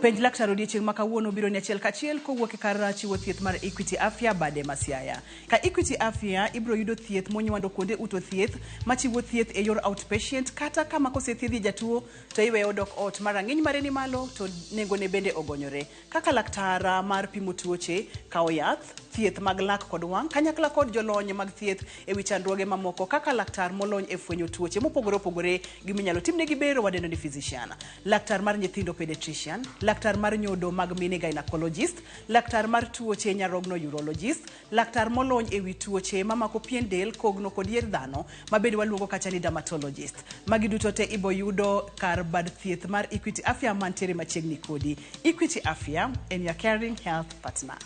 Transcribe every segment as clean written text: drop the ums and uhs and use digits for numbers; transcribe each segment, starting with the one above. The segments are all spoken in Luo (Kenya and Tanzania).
Penj laktar odiechieng' ma kawuono biro ni achiel kachiel kowuok e kar chiwo thieth mar Equity Afya bade ma Siaya. Ka Equity Afya ibiro yudo thieth monywando kuonde uto thieth machiwo thieth e yor outpatient kata kama kosethiedhi jatuo to iweye odok ot ma rang'iny mare ni malo to nengone bende ogonyore. Kaka laktar mar pimo tuoche, kawo yath, thieth mag lak kod wang' kanyakla kod jolony mag thieth e wi chandruoge mamoko kaka laktar molony e fwenyo tuoche mopogore opogore gi minyalo timnegi bero wadendo ni physician, laktar mar nyithindo pediatrician, laktar mar nyodo mag mine gynecologist, laktar mar tuoche nyarogno urologist, laktar molony e wi tuoche mamako pien del, kogno kod yier dhano mabende waluongo kacha ni dermatologist. Magi duto te ibo yudo kar bad thieth mar Equity Afya mantiere machiegni kodi. Equity Afya en your caring health partner.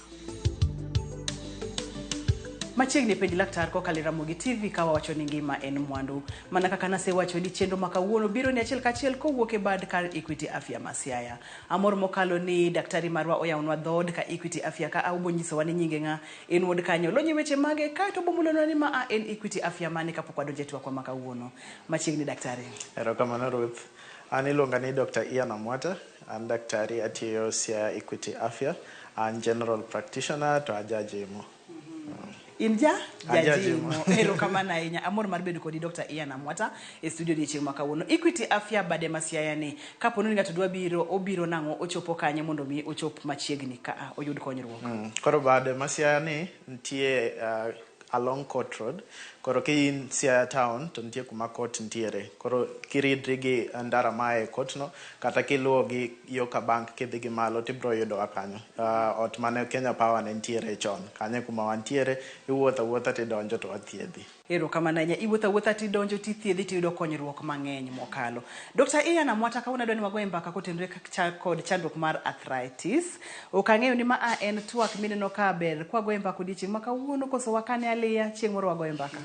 Machiegni penj laktar kokalo e Ramogi TV ka wawacho ni ngima en mwandu. Mana kaka nasewacho ni chenro ma kawuono biro ni achiel kachiel kowuok e bad kar Equity Afya ma Siaya. Amor mokalo ni daktari marwa oyawonwa dhood ka Equity Afya ka a obo nyisowa ni nyinge ng'a, en wuod kanye, olony e weche mage, kaeto obo mulonwa ni ma a en Equity Afya mane kapok wadonjo e twakwa ma kawuono. Machiegni daktari. Erokamano Ruth. An iluonga ni Dr. Ian Amwata, an daktari atiyo Siaya Equity Afya, an general practitioner to ajajimo. In ja? An jajimo. Erokamano ahinya. Amor mar bedo kodi Dr. Ian Amwata e studio odiechieng' ma kawuono. Equity Afya bade ma Siaya ni, kapo ni ng'ato dwa biro, obiro nang'o, ochopo kanye mondo mi ochop machiegni ka oyud konyruok? Koro bade ma Siaya ni nitie along Court Road. Koro ka in Siaya town to nitie kuma court nitiere. Koro kiridri gi ndara maa e court no kata kiluwo gi yo ka bank kidhi gi malo tibiro yudowa kanyo. Ot mane Kenya Power ne nitiere chon. Kanyo e kuma wantiere, iwuotho awuotha tidonjo to wathiedhi. Erokamano ahinya. Iwuotho awuotha tidonjo tithiedhi tiyudo konyruok mang'eny mokalo. Dr. Ian Amwata, kawuono adwa ni wagoye mbaka kotenore kod chandruok mar arthritis. Ok ang'eyo ni ma a en twak mineno ka ber kwagoye mbaka odiechieng' ma kawuono koso wakane aliya chieng' moro wagoye mbaka.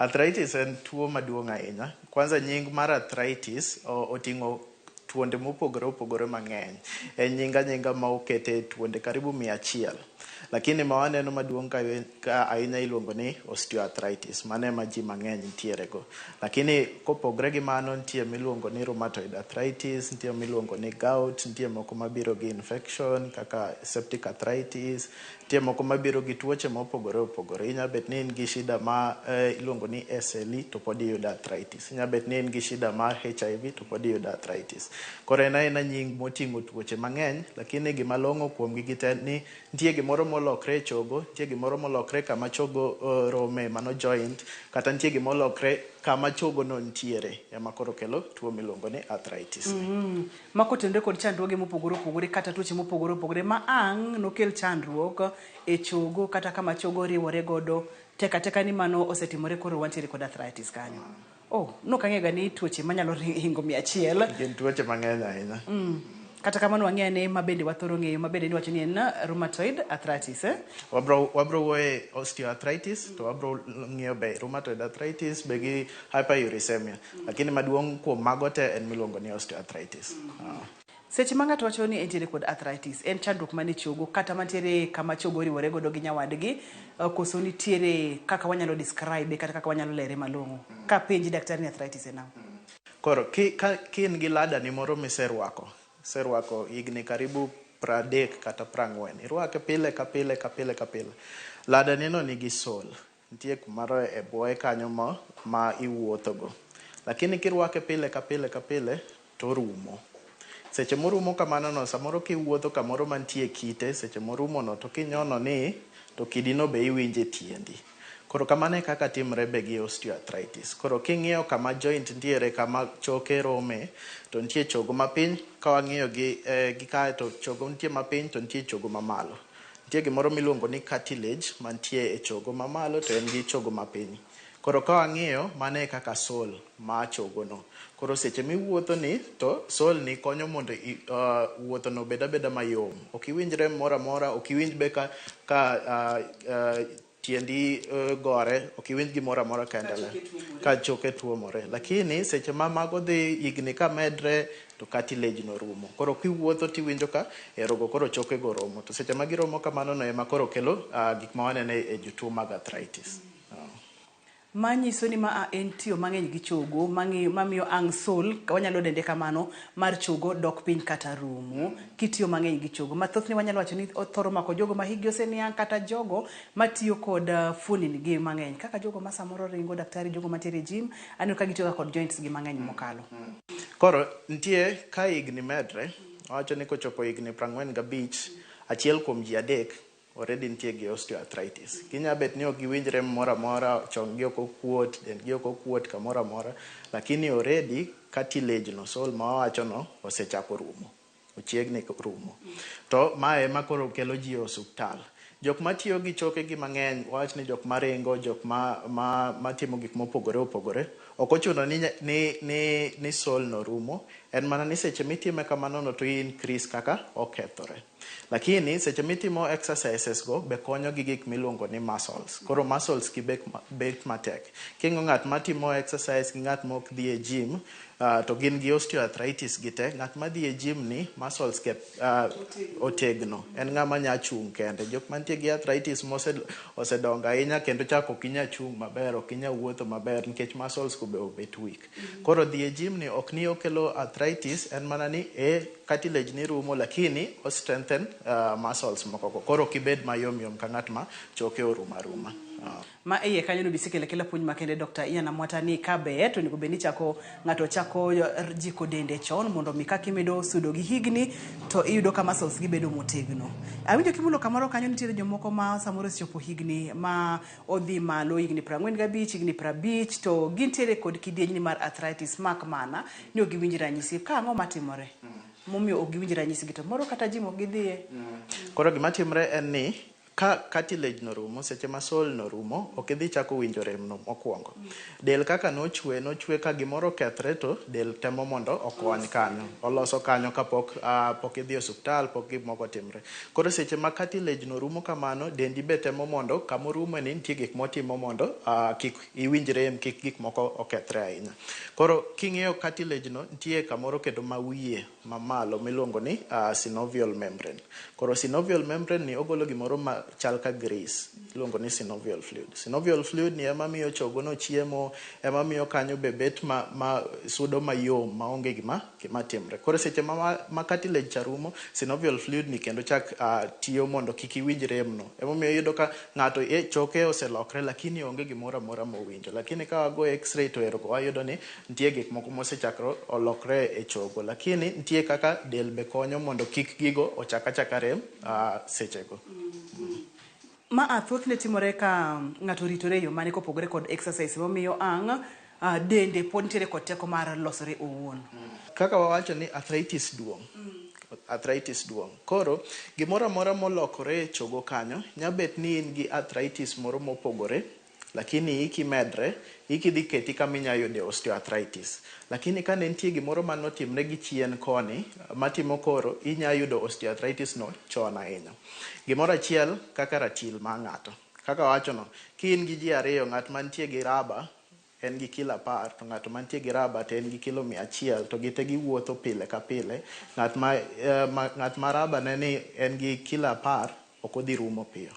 Arthritis en tuo maduong' ahinya. Kwanza nying mar arthritis oting'o tuonde mopogore opogore mang'eny. En nying anyinga ma okete tuonde karibu 100. Lakini ma waneno maduong' ka ahinya iluongo ni osteoarthritis. Mano ema ji mang'eny nitiere go. Lakini kopogre gi mano nitie miluongo ni rheumatoid arthritis, nitie miluongo ni gout, nitie moko mabiro gi infection kaka septic arthritis, nitie moko mabiro gi tuoche mopogore opogore. Inya bet ni in gi shida ma iluongo ni SLE to pod iyudo arthritis. Inya bet ni in gi shida mar HIV to pod iyudo arthritis. Koro en aena nying moting'o tuoche mang'eny, lakini gima long'o kuomgi gite ni nitie gimoro molokre e chogo, nitie gimoro molokre kama chogo rome, mano joint, kata nitie gimolokre kama chogo no nitiere, ema koro kelo tuo miluongo ni arthritis. Ma kotenore kod chandruoge mopogore opogore kata tuoche mopogore opogore ma ang' nokel chandruok e chogo kata kama chogo riwore godo tek ateka ni mano osetimore koro wantiere kod arthritis kanyo. Oh, nok ang'eyo ga ni tuoche manyalo hingo 100. Gin tuoche mang'eny ahinya. Kata kamano wang'eyo ane ma bende wathoro ng'eyo ma bende niwacho ni en rheumatoid arthritis, eh? Wabro wuoye osteoarthritis to wabro ng'iyo be rheumatoid arthritis be gi hyperuricemia. Lakini maduong' kuom mago te en miluongo ni osteoarthritis. Seche ma ng'ato wacho ni entiere kod arthritis, en chandruok mane chogo kata mantiere kama chogo oriwore godo gi nyawadgi, koso nitiere kaka wanyalo describe kata kaka wanyalo lere malong'o. Ka penji daktari ni arthritis en ang'o? Koro ki in gi ladani moro miserwako, iserwako higni karibu 30 kata 40, irwake pile ka pile ka pile ka pile. Ladani no nigi sole, nitie kumoro e bwoye kanyo ma iwuothogo. Lakini kirwake pile ka pile ka pile to orumo. Seche morumo kamano no, samoro kiwuotho kamoro mantie kite, seche morumo no to kinyono ni to kidino be iwinjo e tiendi. Koro kamano e kaka timre be gi osteoarthritis. Koro king'iyo kama joint nitiere, kama choke rome, to nitie chogo mapiny, ka wang'iyo gi kae to chogo nitie mapiny to nitie chogo mamalo. Nitie gimoro miluongo ni cartilage mantie e chogo mamalo to en gi chogo mapiny. Koro ka wang'iyo, mano e kaka sole ma chogo no. Koro seche miwuotho ni to sole ni konyo mondo wuotho no obed abeda mayom. Ok iwinj rem moro amora, ok iwinj be ka tiendi gore, ok iwinj gimoro amora ka endelea. Ka choke tuomore. Lakini seche ma mago dhi higni ka medre to cartilage no rumo. Koro kiwuotho tiwinjo ka erogo koro choke go romo. To seche ma giromo kamano no ema koro kelo gik ma waneno e jotuo mag arthritis. Manyiso ni ma en tiyo mang'eny gi chogo mamiyo ang' sol, wanyalo dende kamano, mar chogo dok piny kata rumo kitiyo mang'eny gi chogo. Ma thothne wanyalo wacho ni othoro mako jogo ma hikgi oseniang' kata jogo matiyo kod fuonini gi mang'eny kaka jogo ma samoro ringo daktari, jogo mantiere e gym, aneno ka gitiyo ga kod joints gi mang'eny mokalo. Koro nitie ka higni medre, wawacho ni kochopo higni 45, achiel kuom ji adek already nitie gi osteoarthritis. Ginya bet ni ok giwinj rem moro amora, chong gi ok okuot, dendgi ok okuot kamoro amora, lakini already cartilage no, sole ma wawacho no, osechako rumo. Ochiegni rumo. To mae ema koro kelo ji e osuptal. Jok matiyo gi choke gi mang'eny, wawach ni jok maringo, jok ma timo gik mopogore opogore, ok ochuno ni sole no rumo, en mana ni seche mitime kamano no to increase kaka okethore. Lakini seche mitimo exercises go be konyo gi gik miluongo ni muscles. Koro muscles gi bet matek. King'iyo ng'at matimo exercise gi ng'at mok dhi e gym, to gin gi osteoarthritis gi te, ng'at madhi e gym ni muscles ge otegno. En ng'ama nya chung' kende. Jok mantie gi arthritis osedongo ahinya kendo chak ok inya chung' maber, ok inya wuotho maber nikech muscles go be obet weak. Koro dhi e gym ni ok ni okelo arthritis, en mana ni e cartilage ni rumo lakini o strengthen muscles moko go. Koro ok ibed mayom yom ka ng'at ma choke orumo aruma. Ma iye kanyo no bisekelo akela puonj makende Dr. Ian Amwata ni ka ber to onego bed ni chako ng'ato chako jiko dende chon mondo mi kaka imedo sudo gi higni to iyudo ka muscles gi bedo motegno. Awinjo kimulo kamoro kanyo nitiere jomoko ma samoro osechopo higni ma odhi malo higni 45, higni 50 to gintiere kod kidieny mar arthritis mak mana ni ok giwinj ranyisi. Ka ang'o matimore? Momiyo ok giwinj ranyisi gi to moro kata gym ok gidhiye. Koro gima timre en ni ka cartilage no rumo, seche ma sole no rumo, ok idhi chako winjo rem no mokwongo. Del kaka nochwe, nochwe ka gimoro okethre to del temo mondo okony kanyo. Oloso kanyo kapok pok idhi e osuptal, pok gik moko otimre. Koro seche ma cartilage no rumo kamano, dendi be temo mondo kamorumo ni nitie gik motimo mondo kik iwinj rem, kik gik moko okethre ahinya. Koro king'iyo cartilage no, nitie kamoro kendo ma wiye mamalo miluongo ni synovial membrane. Koro synovial membrane ni ogolo gimoro ma chal ka grease, iluongo ni synovial fluid. Synovial fluid ni ema miyo chogo no chiemo, ema miyo kanyo be bet ma sudo mayom maonge gima timre. Koro seche ma cartilage cha rumo, synovial fluid ni kendo chak tiyo mondo kik iwinj rem no. Emomiyo iyudo ka ng'ato e choke oselokre lakini onge gimoro amora mowinjo. Lakini ka wago x-ray to ero wayudo ni nitie gik moko mosechakre olokre e chogo. Lakini nitie kaka del be konyo mondo kik gigo ochak achaka rem sechego. Ma a thothne timore ka ng'ato oritore e yo mane kopogore kod exercise momiyo ang' dende pod nitiere kod teko mar losore owuon. Kaka wawacho ni arthritis duong'. Arthritis duong'. Koro gimoro amora molokore e chogo kanyo nya bet ni in gi arthritis moro mopogore lakini hiki medre, hiki dhi keti kama inya yude osteoarthritis. Lakini ka ne nitie gimoro manotimre gi chien koni matimo koro inya yudo osteoarthritis no chon ahinya. Gimoro achiel kaka ratil mar ng'ato. Kaka wawacho no, ki in gi ji ariyo, ng'at mantie gi raba en gi kilo 10 to ng'at mantie gi raba to en gi kilo 100 to gite giwuotho pile ka pile. Ng'at ma raba ne ni en gi kilo 10 ok odhi rumo piyo.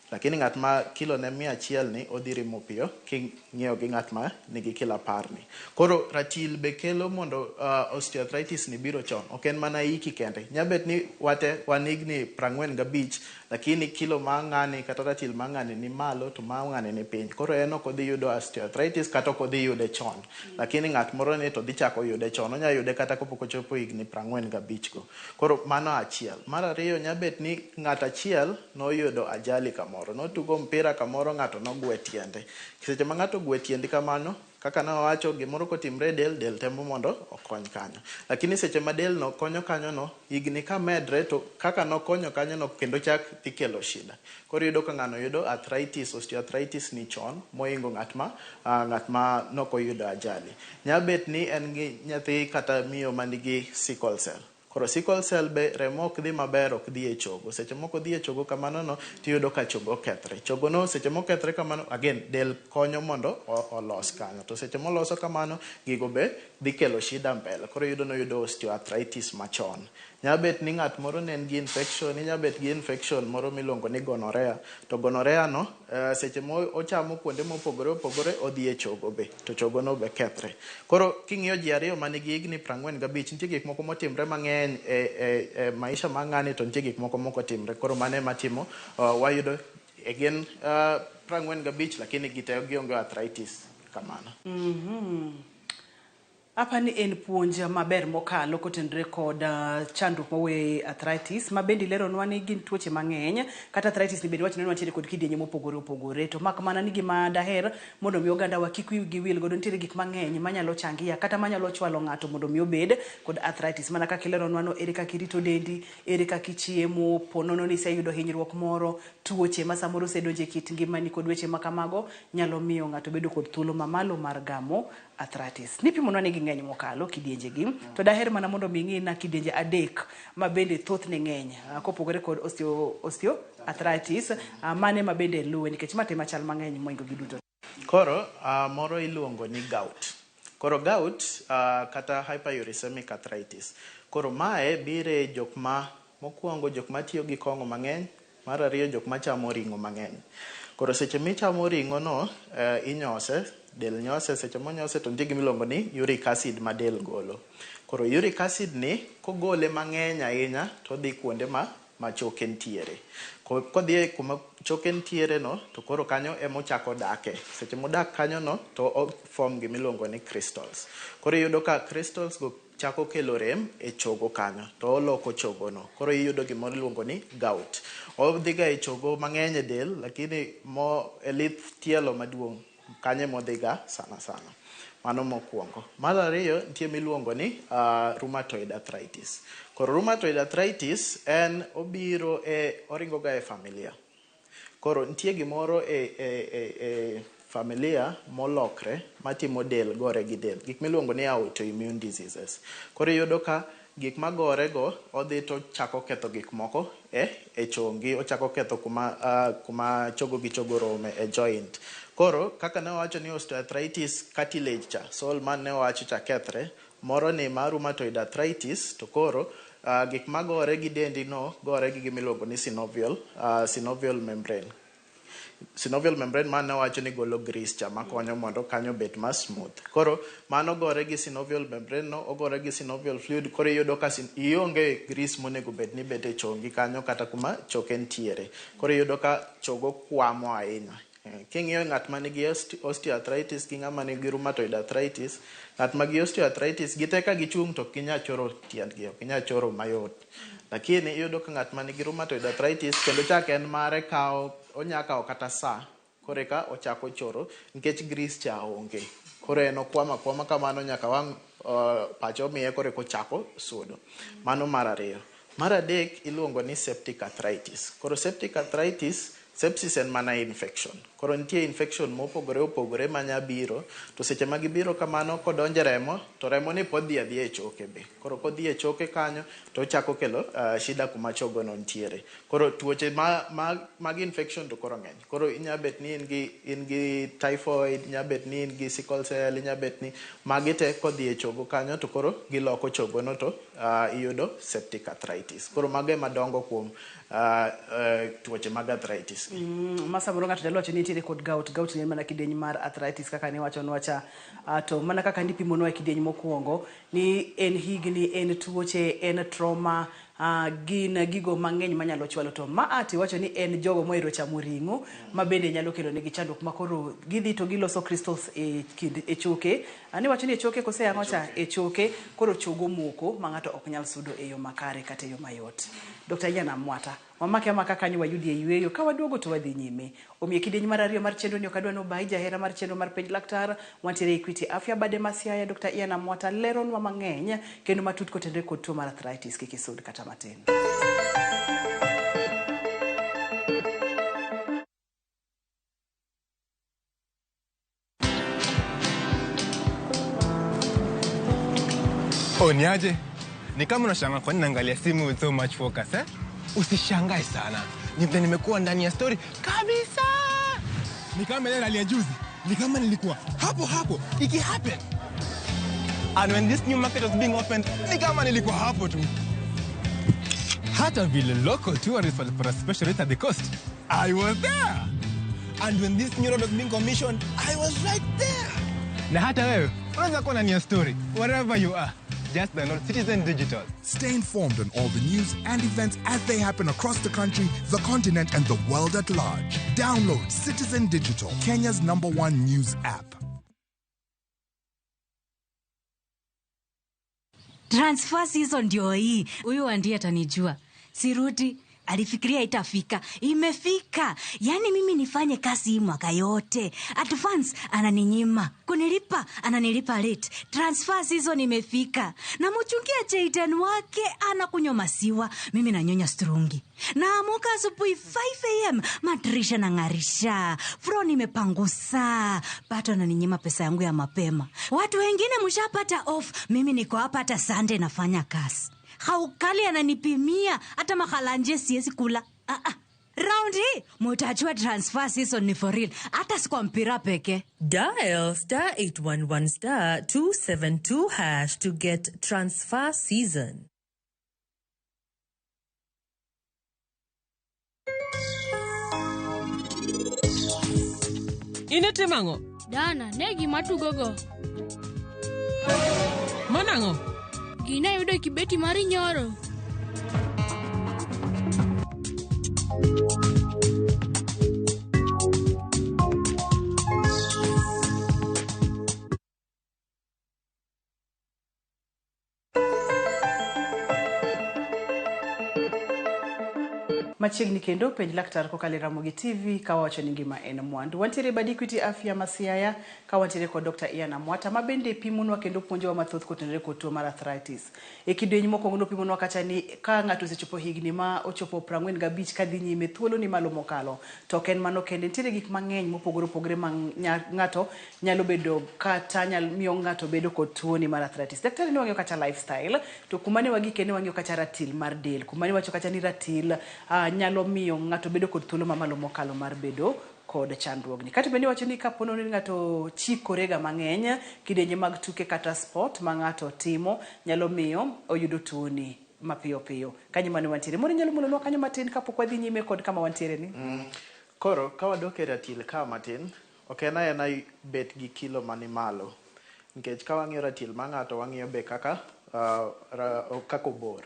Lakini ng'at ma kilo ne 100 ni odhi rumo piyo king'iyo gi ng'at ma nigi kilo 10 ni. Koro ratil be kelo mondo osteoarthritis ni biro chon. Ok en mana hiki kende. Nya bet ni wate wan higni 45 lakini kilo mar ng'ani kata ratil mar ng'ani ni malo to mar ng'ani ni piny. Koro en ok odhi yudo osteoarthritis kata ok odhi yude chon. Lakini ng'at moro ni to dhi chako yude chon. Onya yude kata kapok ochopo higni 45 go. Koro mano achiel. Mar ariyo nya bet ni ng'at achiel noyudo ajali kamoro. Notugo mpira kamoro ng'ato nogwe tiende. Seche ma ng'ato ogwe tiendi kamano, kaka nawacho gimoro kotimre e del, del temo mondo okony kanyo. Lakini seche ma del no konyo kanyo no, higni ka medre to kaka nokonyo kanyo no kendo chak dhi kelo shida. Koro iyudo ka ng'ano yudo arthritis, osteoarthritis ni chon mohingo ng'at ma nokoyudo ajali. Nya bet ni en gi nyathi kata miyo manigi sickle cell. Koro sickle cell be remo ok dhi maber ok dhi e chogo. Seche moko dhi e chogo kamano no tiyudo ka chogo okethre. Chogo no seche mokethre kamano again del konyo mondo olos kanyo. To seche moloso kamano gigo be dhi kelo shida mbele. Koro iyudo noyudo osteoarthritis machon. Nyalo bet ni ng'at moro ne en gi infection, inyalo bet gi infection moro miluongo ni gonorrhea. To gonorrhea no, seche ma ochamo kuonde mopogore opogore, odhi e chogo be, to chogo no be kethre. Koro king'iyo ji ariyo manigi higni 45, nitie gik moko motimre mang'eny e maisha mar ng'ani, to nitie gik moko mokotimre. Koro mano ema timo wayudo e gin 45, lakini gite gionge arthritis kamano. Apani en puonj maber mokalo kotenore kod chandruok mawuoyo e arthritis, ma bende ileronwa ni gin tuoche mang'eny, kata arthritis ni bende wachno ni wantiere kod kidienje mopogore opogore. To mak mana ni gima daher mondo mi oganda wa kik wigi wil godo, nitiere gik mang'eny manyalo changia kata manyalo chwalo ng'ato mondo mi obed kod arthritis. Mana kaka ileronwa no, ere kaka irito dendi, ere kaka ichiemo, po nono ni iseyudo hinyruok moro, tuoche ma samoro osedonjo e kit ngimani kod weche ma kamago nyalo miyo ng'ato bedo kod thuolo mamalo mar gamo arthritis. Nipimonwa ni ging'eny mokalo kidienje gi, to daher mana mondo mi ing'i na kidienje adek ma bende thothne ng'eny, kopogore kod osteoarthritis, mane ma bende luwe, nikech ma tema chal mang'eny moingo gi duto. Koro moro iluongo ni gout. Koro gout kata hyperuricemic arthritis. Koro mae bire jok ma mokwongo jok matiyo gi kong'o mang'eny, mar ariyo jok machamo ring'o mang'eny. Koro seche michamo ring'o no, inyose, del nyose, seche monyose to nitie gima iluongo ni uric acid ma del golo. Koro uric acid ni kogole mang'eny ahinya to odhi kuonde ma choke nitiere. Kodhi kuma choke nitiere no, to koro kanyo ema ochako dake. Seche modak kanyo no, to o form gima iluongo ni crystals. Koro iyudo ka crystals go chako kelo rem e chogo kanyo, to oloko chogo no. Koro iyudo gimoro iluongo ni gout. Odhiga e chogo mang'eny e del, lakini mo e lith tielo maduong' kanyo emodhiga sana sana. Mano mokwongo. Mar ariyo, nitie miluongo ni rheumatoid arthritis. Koro rheumatoid arthritis en obiro e oringo ga e familia. Koro nitie gimoro e familia molokre matimo del gore gi del. Gik miluongo ni autoimmune diseases. Koro iyudo ka gik magore go odhi to chako ketho gik moko e chongi, ochako ketho kuma chogo gi chogo rome e joint. Koro kaka ne wawacho ni osteoarthritis cartilage cha, sole man ne wawacho cha kethre, moro ni mar rheumatoid arthritis to koro gik magore gi dendi no gore gi gima iluongo ni synovial membrane. Synovial membrane man ne wawacho ni golo grease cha makonyo mondo kanyo obed ma smooth. Koro mano gore gi synovial membrane no, ogore gi synovial fluid, koro iyudo ka ionge grease monego bed ni bet e chongi kanyo kata kuma choke nitiere. Koro iyudo ka chogo kwamo ahinya. King'iyo ng'at manigi osteoarthritis gi ng'ama nigi rheumatoid arthritis, ng'at ma gi osteoarthritis gite ka gichung' to ok ginyal choro tiendgi, ok ginyal choro mayot. Lakini iyudo ka ng'at manigi rheumatoid arthritis kendo chak en mare kawo, onya kawo kata sa koro eka ochako choro nikech grease cha onge. Koro en okwamo akwama kamano nyaka wang' pache omiye koro eka ochako sudo. Mano mar ariyo. Mar adek iluongo ni septic arthritis. Koro septic arthritis, sepsis en mana infection. Koro nitie infection mopogore opogore manya biro, to seche ma gibiro kamano kodonjo e remo, to remo ni pod dhi adhiya e choke be. Koro kodhi e choke kanyo, to ochako kelo shida kuma chogo no nitiere. Koro tuoche mag infection to koro ng'eny. Koro inya bet ni in gi typhoid, inya bet ni in gi sickle cell, inya bet ni magi te kodhi e chogo kanyo to koro giloko chogo no to iyudo septic arthritis. Koro mago ema dongo kuom tuoche mag arthritis. Ma samoro ng'ato nyalo wacho ni nitiere kod gout, gout en mana kidieny mar arthritis kaka niwachonwa cha. To mana kaka nipimonwa e kidieny mokwongo ni en higni, en tuoche, en trauma, gin gigo mang'eny manyalo chwalo. To ma tiwacho ni en jogo mohero chamo ring'o ma bende nyalo kelo negi chandruok ma koro gidhi to giloso crystals e kind e choke. Niwacho ni e choke kose ang'o cha? E choke. Koro chogo moko ma ng'ato ok nyal sudo e yo makare kata e yo mayot. Dr. Ian Amwata, wamake amaka kanyo wayudie yueyo, ka waduogo to wadhi nyime. Omiyo kidieny mar ariyo mar chenro ni ok adwa nobayi jahera mar chenro mar Penj Laktar. Wantiere e Equity Afya bade ma Siaya. Dr. Ian Amwata leronwa mang'eny kendo matut kotenore kod tuo mar arthritis. Kik isud kata matin. Oh, niaje? Ni kama unashangaa kwa nini naangalia simu with so much focus, eh? Usishangae sana. Ni vile nimekuwa ndani ya story kabisa. Ni kama ile rally ya juzi. Ni kama nilikuwa hapo hapo iki happen. And when this new market was being opened, ni kama nilikuwa hapo tu. Hata vile local tourists walipata special rate at the coast, I was there. And when this new road was being commissioned, I was right there. Na hata wewe unaweza kuwa ndani ya story wherever you are. Just download Citizen Digital. Stay informed on all the news and events as they happen across the country, the continent, and the world at large. Download Citizen Digital, Kenya's number one news app. Transfer season ndio hii. Huyu ndiye atanijua. Sirudi, alifikiria itafika. Imefika. Yaani mimi nifanye kazi hii mwaka yote. Advance ananinyima. Kunilipa ananilipa late. Transfer season imefika. Na mchungia Jayden wake anakunywa maziwa, mimi nanyonya strungi. Naamuka asubuhi 5 am, madirisha nang'arisha, floor nimepangusa, bado ananinyima pesa yangu ya mapema. Watu wengine mshapata off, mimi niko hapa hata Sunday nafanya kazi. Haukali ananipimia hata mahalanje siwezi kula. Ah, ah. Round hii mutajua transfer season ni for real, hata si kwa mpira pekee. Dial *811*272# to get transfer season. Inetimo ang'o? Dana, ne gima tugogo. Mano ang'o? Gini ayudo e kibeti mari nyoro. Machiegni kendo penj laktar kokalo e Ramogi TV ka wawacho ni ngima en mwandu. Wantiere bad Equity Afya ma Siaya ka wantiere kod Dr. Ian Amwata ma bende pimonwa kendo puonjowa mathoth kotenore kod tuo mar arthritis. E kidieny mokwongo nopimonwa kacha ni ka ng'ato osechopo higni ma ochopo 45 kadhi nyime thuolo ni malo mokalo. To ok en mano kende, nitiere gik mang'eny mopogore opogore ma ng'ato nyalo bedo kata nyalo miyo ng'ato bedo kod tuo ni mar arthritis. Daktari ne wang'iyo kacha lifestyle, to kuma ne wagike ne wang'iyo kacha ratil mar del. Kuma ne wacho kacha ni ratil nyalo miyo ng'ato bedo kod thuolo mamalo mokalo mar bedo kod chandruogni. Kata bende wacho ni kapo ni ng'ato chikorega mang'eny, kidienje mag tuke kata sport ma ng'ato timo nyalo miyo oyudo tuoni mapiyo piyo. Kanyo mane wantiere. Moro inyalo mulonwa kanyo matin kapok wadhi nyime kod kama wantiere ni. Koro ka wadok e ratil ka matin, ok en aena bet gi kilo mani malo. Nikech ka wang'iyo ratil mar ng'ato wang'iyo be kaka kaka obor.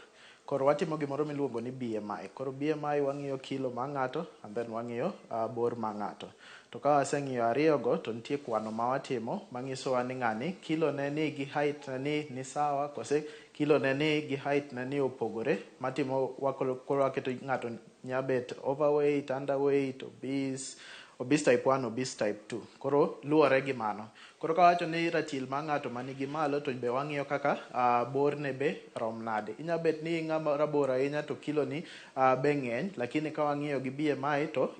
Koro watimo gimoro miluongo ni BMI. Koro BMI wang'iyo kilo mar ng'ato and then wang'iyo bor mar ng'ato. To ka waseng'iyo ariyogo to nitie kwano ma watimo manyisowa ni ng'ani kilo ne ni gi height ne ni sawa kose kilo ne ni gi height ne ni opogore matimo koro waketo ng'ato nyabet overweight, underweight, obese, obese type 1, obese type 2. Koro luwore gi mano. Koro kawacho ni ratil mar ng'ato manigi malo to be wang'iyo kaka borne be rom nade. Inya bet ni ng'ama rabor ahinya to kilo ni be ng'eny, lakini ka wang'iyo gi BMI to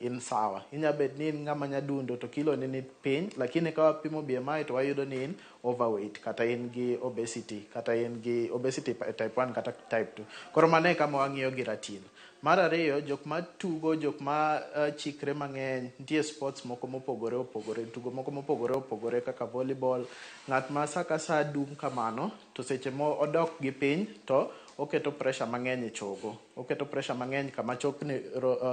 in sawa. Inya bet ni in ng'ama nyadundo to kilo ni ni piny, lakini ka wapimo BMI to wayudo ni in overweight kata in gi obesity, kata in gi obesity type 1 kata type 2. Koro mano e kama wang'iyo gi ratil. Mar ariyo, jok ma tugo, jok ma chikre mang'eny, nitie sports moko mopogore opogore, tugo moko mopogore opogore kaka volleyball. Ng'at ma sa ka sa dum kamano, to seche mo odok gi piny to oketo pressure mang'eny e chogo. Oketo pressure mang'eny kama chokni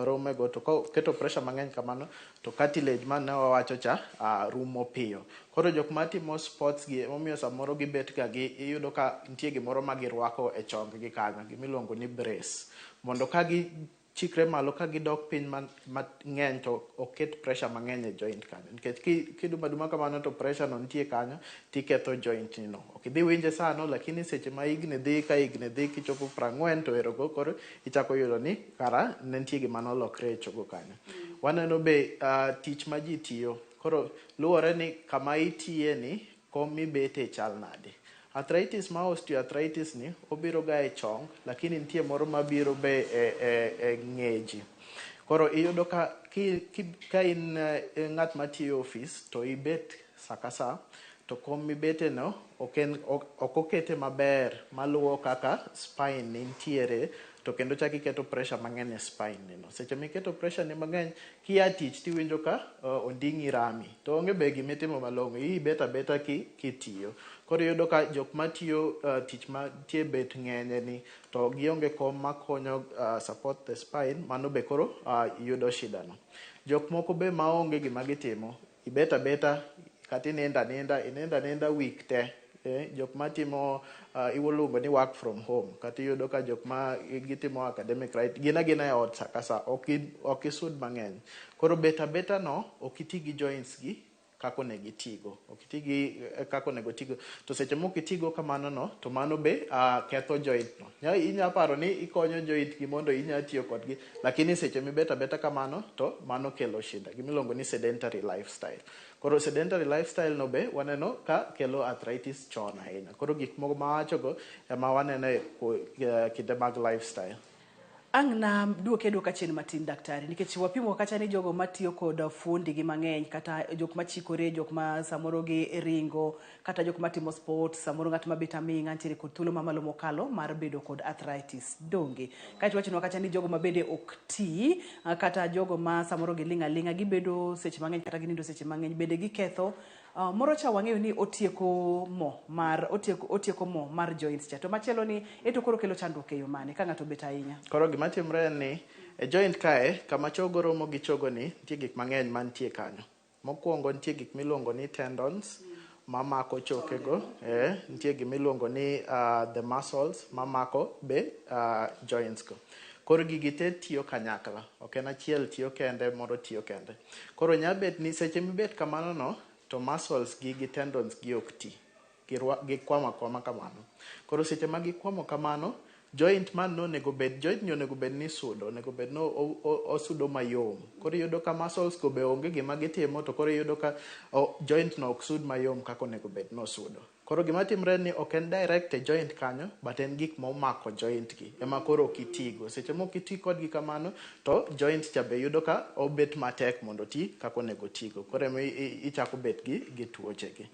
romego, to koketo pressure mang'eny kamano, to cartilage mane wawacho cha rumo piyo. Koro jok matimo sports gi, emomiyo samoro gibet ga gi, iyudo ka nitie gimoro ma girwako e chong gi kanyo, gimiluongo ni brace. Mondo ka gichikre malo ka gidok piny mang'eny to oket pressure mang'eny e joint kanyo. Nikech kiduma duma kamano to pressure no nitie kanyo tiketho joint ni no. Ok idhi winje sano, lakini seche ma higni dhi ka higni dhi kichopo 40 to erogo koro ichako yudo ni kara ne nitie gima nolokre e chogo kanyo. Waneno be tich ma ji tiyo. Koro luwore ni kama itiye ni kom mibete chal nade. Arthritis ma osteoarthritis ni obiro ga e chong, lakini nitie moro mabiro be e ng'eji. Koro iyudo ka ka in ng'at matiyo ofis to ibet sa ka sa, to kom mibete no ok okete maber maluwo kaka spine nitiere to kendo chak iketo pressure mang'eny e spine ni no. Seche miketo pressure ni mang'eny, kia tich tiwinjo ka onding'i rami. To onge be gimitimo malong'o, ibet abeta kitiyo. Koro iyudo ka jok matiyo tich mantie bet ng'enye ni to gionge kom makonyo support the spine, mano be koro yudo shida no. Jok moko be maonge gima gitimo, ibet abeta kata inindo aninda, inindo aninda week te. Jok matimo iluongo ni work from home, kata iyudo ka jok ma gitimo academic right, gin agina e ot sa ka sa, ok isud mang'eny. Koro bet abeta no, ok iti gi joints gi kaka onego itigo. Ok iti gi kaka onego itigo. To seche mok itigo kamano no, to mano be ketho joint no. Inya paro ni ikonyo joint gi mondo inya tiyo kodgi, lakini seche mibet abeta kamano, to mano kelo shida. Gimiluongo ni sedentary lifestyle. Koro sedentary lifestyle no be waneno ka kelo arthritis chon ahinya. Koro gik moko mawachogo ema waneno e kinde mag lifestyle. Ang' na duoke duoka chien matin daktari, nikech wapimo kacha ni jogo matiyo kod fuondi gi mang'eny, kata jok machikore, jok ma samoro gi ringo, kata jok matimo sport, samoro ng'at mabet aming'a nitiere kod thuolo mamalo mokalo mar bedo kod arthritis. Donge? Kaeto wachonwa kacha ni jogo mabende ok ti, kata jogo ma samoro giling' aling'a, gibedo seche mang'eny kata ginindo seche mang'eny, bende giketho. Moro cha wang'eyo ni otieko mo mar otieko mo mar joints cha. To machielo ni eto koro kelo chandruok e yo mane ka ng'ato bet ahinya? Koro gima timre en ni e joint kae kama chogo romo gi chogo ni nitie gik mang'eny mantie kanyo. Mokwongo nitie gik miluongo ni tendons mamako chokego, nitie gimiluongo ni the muscles mamako be joints go. Koro gigi te tiyo kanyakla, ok en achiel tiyo kende, moro tiyo kende. Koro nya bet ni seche mibet kamano no, to muscles gi tendons gi ok ti. Gikwamo akwama kamano. Koro seche ma gikwamo kamano, joint man no onego bed, joint ni onego bed ni sudo, onego bed ni osudo mayom. Koro iyudo ka muscles go be onge gima gitimo, to koro iyudo ka joint no ok sud mayom kaka onego bed ni osudo. Koro gima timre en ni ok en direct e joint kanyo, but en gik momako joint gi ema koro ok itigo. Seche mok iti kodgi kamano, to joint cha be yudo ka obet matek mondo oti kaka onego otigo. Koro ema ichako bet gi tuoche gi.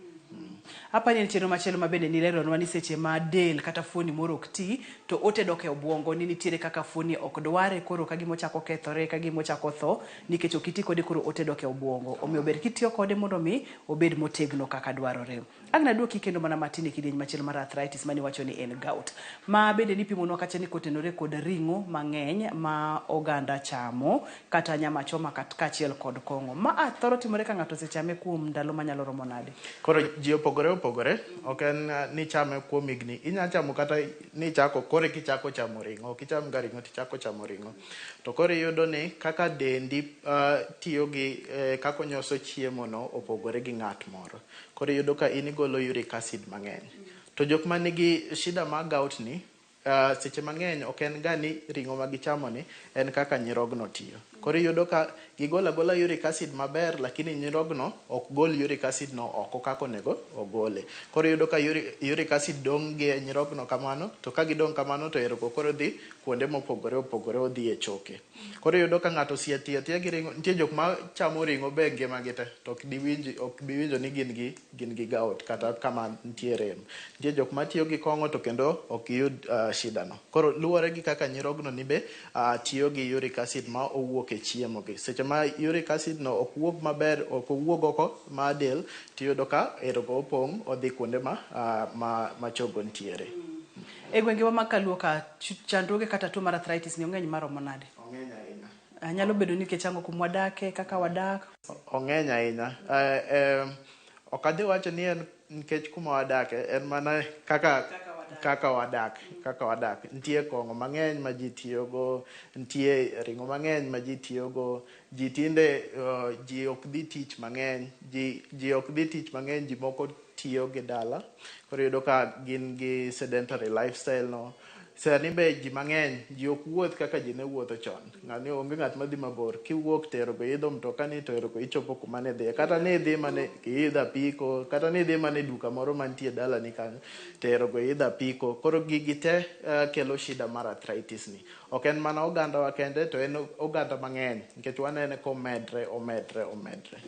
Apani en chenro machielo ma bende nileronwa ni seche ma del kata fuoni moro ok ti, to ote dok e obwongo ni nitiere kaka fuoni ok dware, koro ka gima ochako kethore, ka gima ochako tho, nikech ok iti kode koro ote dok e obwongo. Omiyo ber kitiyo kode mondo mi obed motegno kaka dwarore. Ang' naduoki kendo mana matin e kidieny machielo mar arthritis mane iwacho ni en gout. Ma bende nipimonwa kacha ni kotenore kod ring'o mang'eny ma oganda chamo, kata nyama choma kaachiel kod kong'o. Ma thoro timore ka ng'ato osechame kuom ndalo manyalo romo nade? Koro ji opogore opogore, ok en ni chame kuom higni. Inya chamo kata ni chako kore kichako chamo ring'o, ok icham ga ring'o tichako chamo ring'o. To koro iyudo ni kaka dendi tiyo gi kaka onyoso chiemo no opogore gi ng'at moro. Koro iyudo ka in igolo uric acid mang'eny. To jok manigi shida mar gout ni, seche mang'eny ok en ga ni ring'o ma gichamo ni en kaka nyirogno tiyo. Koro iyudo ka gigolo agola uric acid maber, lakini nyirogno ok gol uric acid no oko kaka onego ogole. Koro iyudo ka uric acid dong' gi e nyirogno kamano, to ka gidong' kamano to erogo koro dhi kuonde mopogore opogore, odhi e choke. Koro iyudo ka ng'ato osie tiyo atiya gi ring'o, nitie jok ma chamo ring'o be ngima gi te, to ok bi winjo ni gin gi gout kata kama nitie rem. Nitie jok ma tiyo gi kong'o to kendo ok giyud shida no. Koro luwore gi kaka nyirogno ni be tiyo gi uric acid ma owuok e chiemo gi. Seche ma uric acid no ok wuog maber, ok owuog oko mar del, tiyudo ka erogo opong' odhi kuonde ma chogo nitiere. E gwengewa mag kaluo ka, chandruoge kata tuo mar arthritis ni ong'eny maromo nade? Ong'eny ahinya. Nyalo bedo ni nikech ang'o kuma wadake, kaka wadak? Ong'eny ahinya. Ok adhi wacho ni en nikech kuma wadake, en mana kaka wadak. Nitie kong'o mang'eny ma ji tiyogo, nitie ring'o mang'eny ma ji tiyogo. Ji tinde ji ok dhi tich mang'eny, ji ok dhi tich mang'eny, ji moko tiyo gi dala. Koro iyudo ka gin gi sedentary lifestyle no. Sani be ji mang'eny, ji ok wuoth kaka ji ne wuotho chon. Ng'ani onge ng'at madhi mabor. Kiwuok to erogo idho mtoka ni to erogo ichopo kuma ne idhiye. Kata ni idhi mane iidho apiko, kata ni idhi mana e duka moro mantie dalani kanyo, to erogo idho apiko. Koro gigi te kelo shida mar arthritis ni. Ok en mana oganda wa kende, to en oganda mang'eny, nikech wanene komedre, omedre, omedre.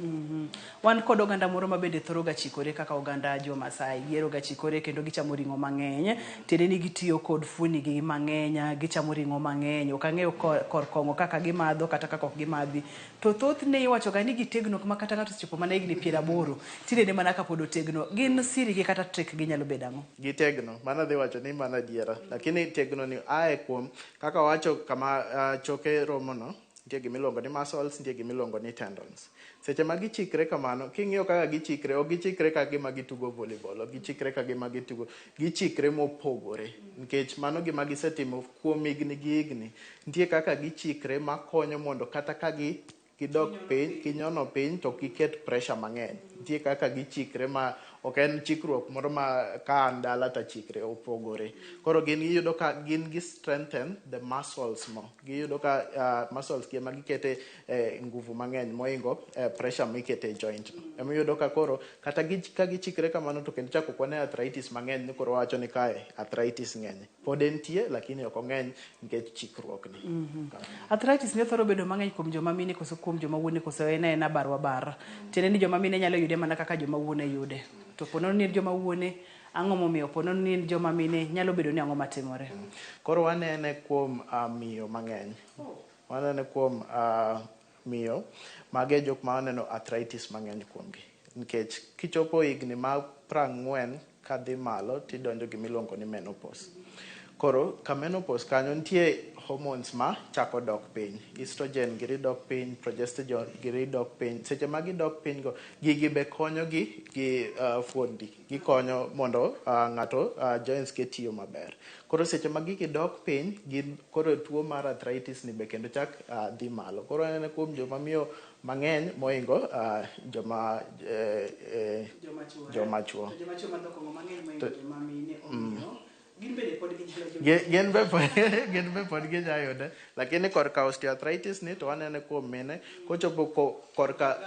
Wan kod oganda moro ma bende thoro ga chikore kaka oganda jo Masai. Gihero ga chikore kendo gichamo ring'o mang'eny. Tiende ni gitiyo kod fuoni gi mang'eny, gichamo ring'o mang'eny. Ok ang'eyo kor kong'o kaka gimadho kata kaka ok gimadhi. To thothne iwacho ga ni gitegno ma kata ng'ato osechopo mana higni 80, tinene mana kapod otegno. Gin siri gi kata trick gi nyalo bedo ang'o? Gitegno, mano adhi wacho ni mano adiera. Lakini tegno ni ae kuom kaka wacho kama choke romo no, nitie gimiluongo ni muscles, nitie gimiluongo ni tendons. Seche ma gichikre kamano, king'iyo kaka gichikre, ok gichikre ka gima gitugo volleyball, ok gichikre ka gima gitugo, gichikre mopogore. Nikech mano gima gisetimo kuom higni gi higni. Nitie kaka gichikre makonyo mondo kata ka gi gidok piny, kinyono piny to giket pressure mang'eny. Nitie kaka gichikre ma ok en chikruok moro ma ka an dala tachikre, opogore. Koro gin iyudo ka gin gi strengthen the muscles mo. Giyudo ka muscles gi ema gikete nguvu mang'eny moingo pressure mikete e joint no. Ema iyudo ka koro kata ka gichikre kamano to kendo chako ok wane arthritis mang'eny ni koro wawacho ni kae arthritis ng'eny. Pod entie lakini ok ong'eny nikech chikruok ni. Arthritis ne thoro bedo mang'eny kuom joma mine koso kuom joma wuone koso en aena barwa bar. Tiende ni joma mine nyalo yude mana kaka joma wuone yude. To po nono ni en joma wuone, ang'o momiyo po nono ni en joma mine nyalo bedo ni ang'o matimore? Koro wanene kuom miyo mang'eny. Wanene kuom miyo, mage jok ma waneno arthritis mang'eny kuomgi. Nikech kichopo higni ma 40 kadhi malo tidonjo gimiluongo ni menopause. Koro ka menopause kanyo nitie hormones ma chako dok piny. Estrogen giri dok piny, progesterone giri dok piny. Seche ma gidok piny go, gigi be konyo gi fuondi. Gikonyo mondo ng'ato joints ge tiyo maber. Koro seche ma gigi dok piny, gin koro tuo mar arthritis ni be kendo chak dhi malo. Koro aneno kuom joma miyo mang'eny moingo joma joma chuo. Joma chuo madho kong'o mang'eny moingo joma mine omiyo gin bende pod ginyalo Gin be pod ginya yude, lakini korka osteoarthritis ni to wanene kuom mine. Kochopo korka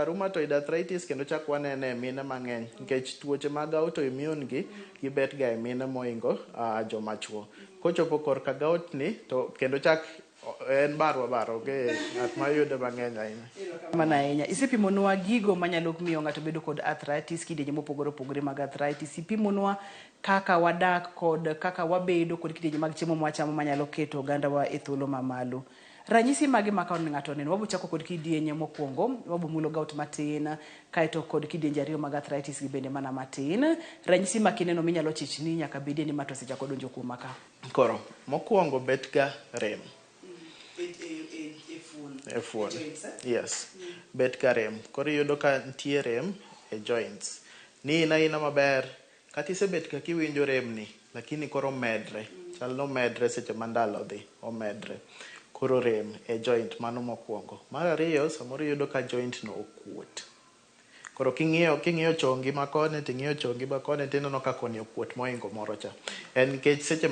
rheumatoid arthritis kendo chak wanene e mine mang'eny nikech tuoche mag autoimmune gi gibet ga e mine moingo joma chuo. Kochopo korka gout ni to kendo chak en barwa bar, onge ng'at ma yude mang'eny ahinya. Mana ahinya. Isepimonwa gigo manyalo miyo ng'ato bedo kod arthritis, kidienje mopogore opogore mag arthritis. Ipimonwa kaka wadak kod kaka wabedo kod kidienje mag chiemo mwachamo manyalo keto ogandawa e thuolo mamalo. Ranyisi mage ma ka ng'ato oneno? Wabo chako kod kidienje mokwongo, wabo mulo gout matin, kaeto kod kidienje ariyo mag arthritis gi bende mana matin. Ranyisi ma kineno minyalo chich ni nyaka bedie ni ma to osechako donjo kuoma ka. Koro mokwongo bet ga rem e fuon. Yes, bet ga rem. Koro iyudo ka nitie rem e joints. Ni in aina maber, kata isebet ka kiwinjo rem ni, lakini koro omedre. Chal nomedre seche ma ndalo dhi, omedre. Koro rem e joint mano mokwongo. Mar ariyo, samoro iyudo ka joint no okuot. Koro king'iyo chongi ma koni ting'iyo chongi ma koni tineno ka koni okuot moingo moro cha. En nikech seche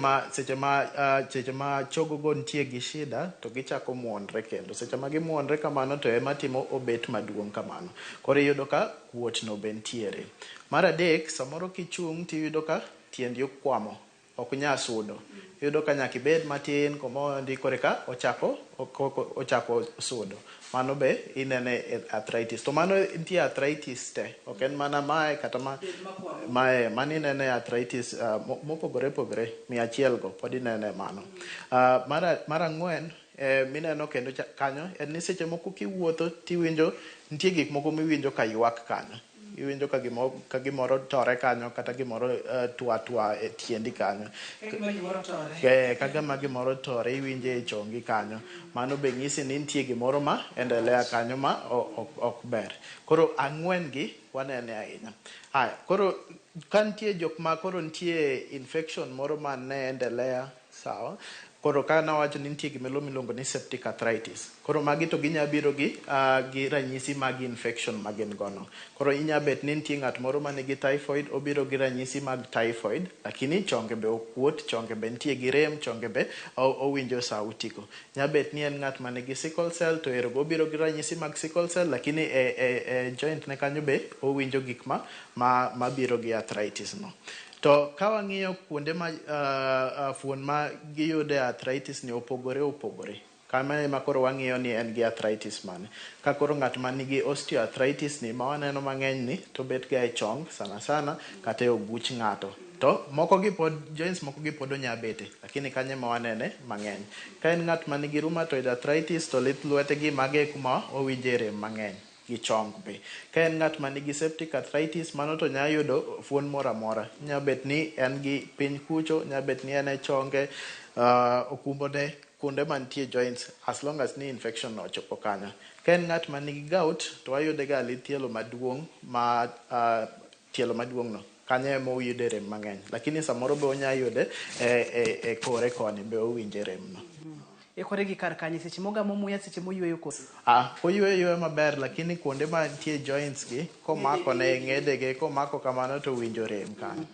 ma chogo go nitie gi shida to gichako muonre kendo. Seche ma gimuonre kamano to ema timo obet maduong' kamano. Koro iyudo ka kuot no be nitiere. Mar adek, samoro kichung' tiyudo ka tiendi okwamo, ok nyal sudo. Iyudo ka nyaka ibed matin komondi koreka ochako sudo. Mano be inene e arthritis. To mano nitie arthritis te. Ok en mana mae kata ma mae mano inene arthritis mopogore opogore 100 go pod inene mano. Mar ang'wen mineno kendo kanyo en ni seche moko kiwuotho tiwinjo nitie gik moko miwinjo ka ywak kanyo. Iwinjo ka gimoro tore kanyo kata gimoro twa twa e tiendi kanyo. Ka gima gimoro tore iwinjo e chongi kanyo. Mano be nyisi ni nitie gimoro ma endelea kanyo ma ok ber. Koro ang'wen gi wanene ahinya. Haya, koro ka nitie jok ma koro nitie infection moro ma ne endelea, sawa. Koro ka nawacho ni nitie gimoro miluongo ni septic arthritis. Koro magi to ginya biro gi ranyisi mag infection ma gin gono. Koro inya bet ni nitie ng'at moro manigi typhoid, obiro gi ranyisi mag typhoid, lakini chonge be okuot, chonge be nitie gi rem, chonge be owinjo sauti go. Nya bet ni en ng'at manigi sickle cell, to ero obiro gi ranyisi mag sickle cell, lakini e joint ne kanyo be owinjo gik ma mabiro gi arthritis no. To ka wang'iyo kuonde ma fuon ma giyude arthritis ni opogore opogore. Kama ema koro wang'iyo ni en gi arthritis mane. Ka koro ng'at ma nigi osteoarthritis ni ma waneno mang'eny ni to bet ga e chong sana sana kata e oguch ng'ato. To moko gi pod joints moko gi pod onya bete, lakini kanyo ema wanene mang'eny. Ka en ng'at ma nigi rheumatoid arthritis to lith lwete gi mago e kuma owinje rem mang'eny gi chong be. Ka en ng'at ma nigi septic arthritis mano to nya yudo fuon moro amora. Nya bet ni en gi piny kucho, nya bet ni en e chonge, okumbone, kuonde mantie joints as long as ni infection no ochopo kanyo. Ka en ng'at ma nigi gout to wayude ga lith tielo maduong' ma tielo maduong' no. Kanyo ema oyude rem mang'eny. Lakini samoro be onya yude e kore koni be owinje rem no. E kore gi kar kanye seche mogamo muya seche moyweyo koso? Oyweyo ayweya maber lakini kuonde mantie joints gi komako ne ng'edege komako kamano to winjo rem kanyo.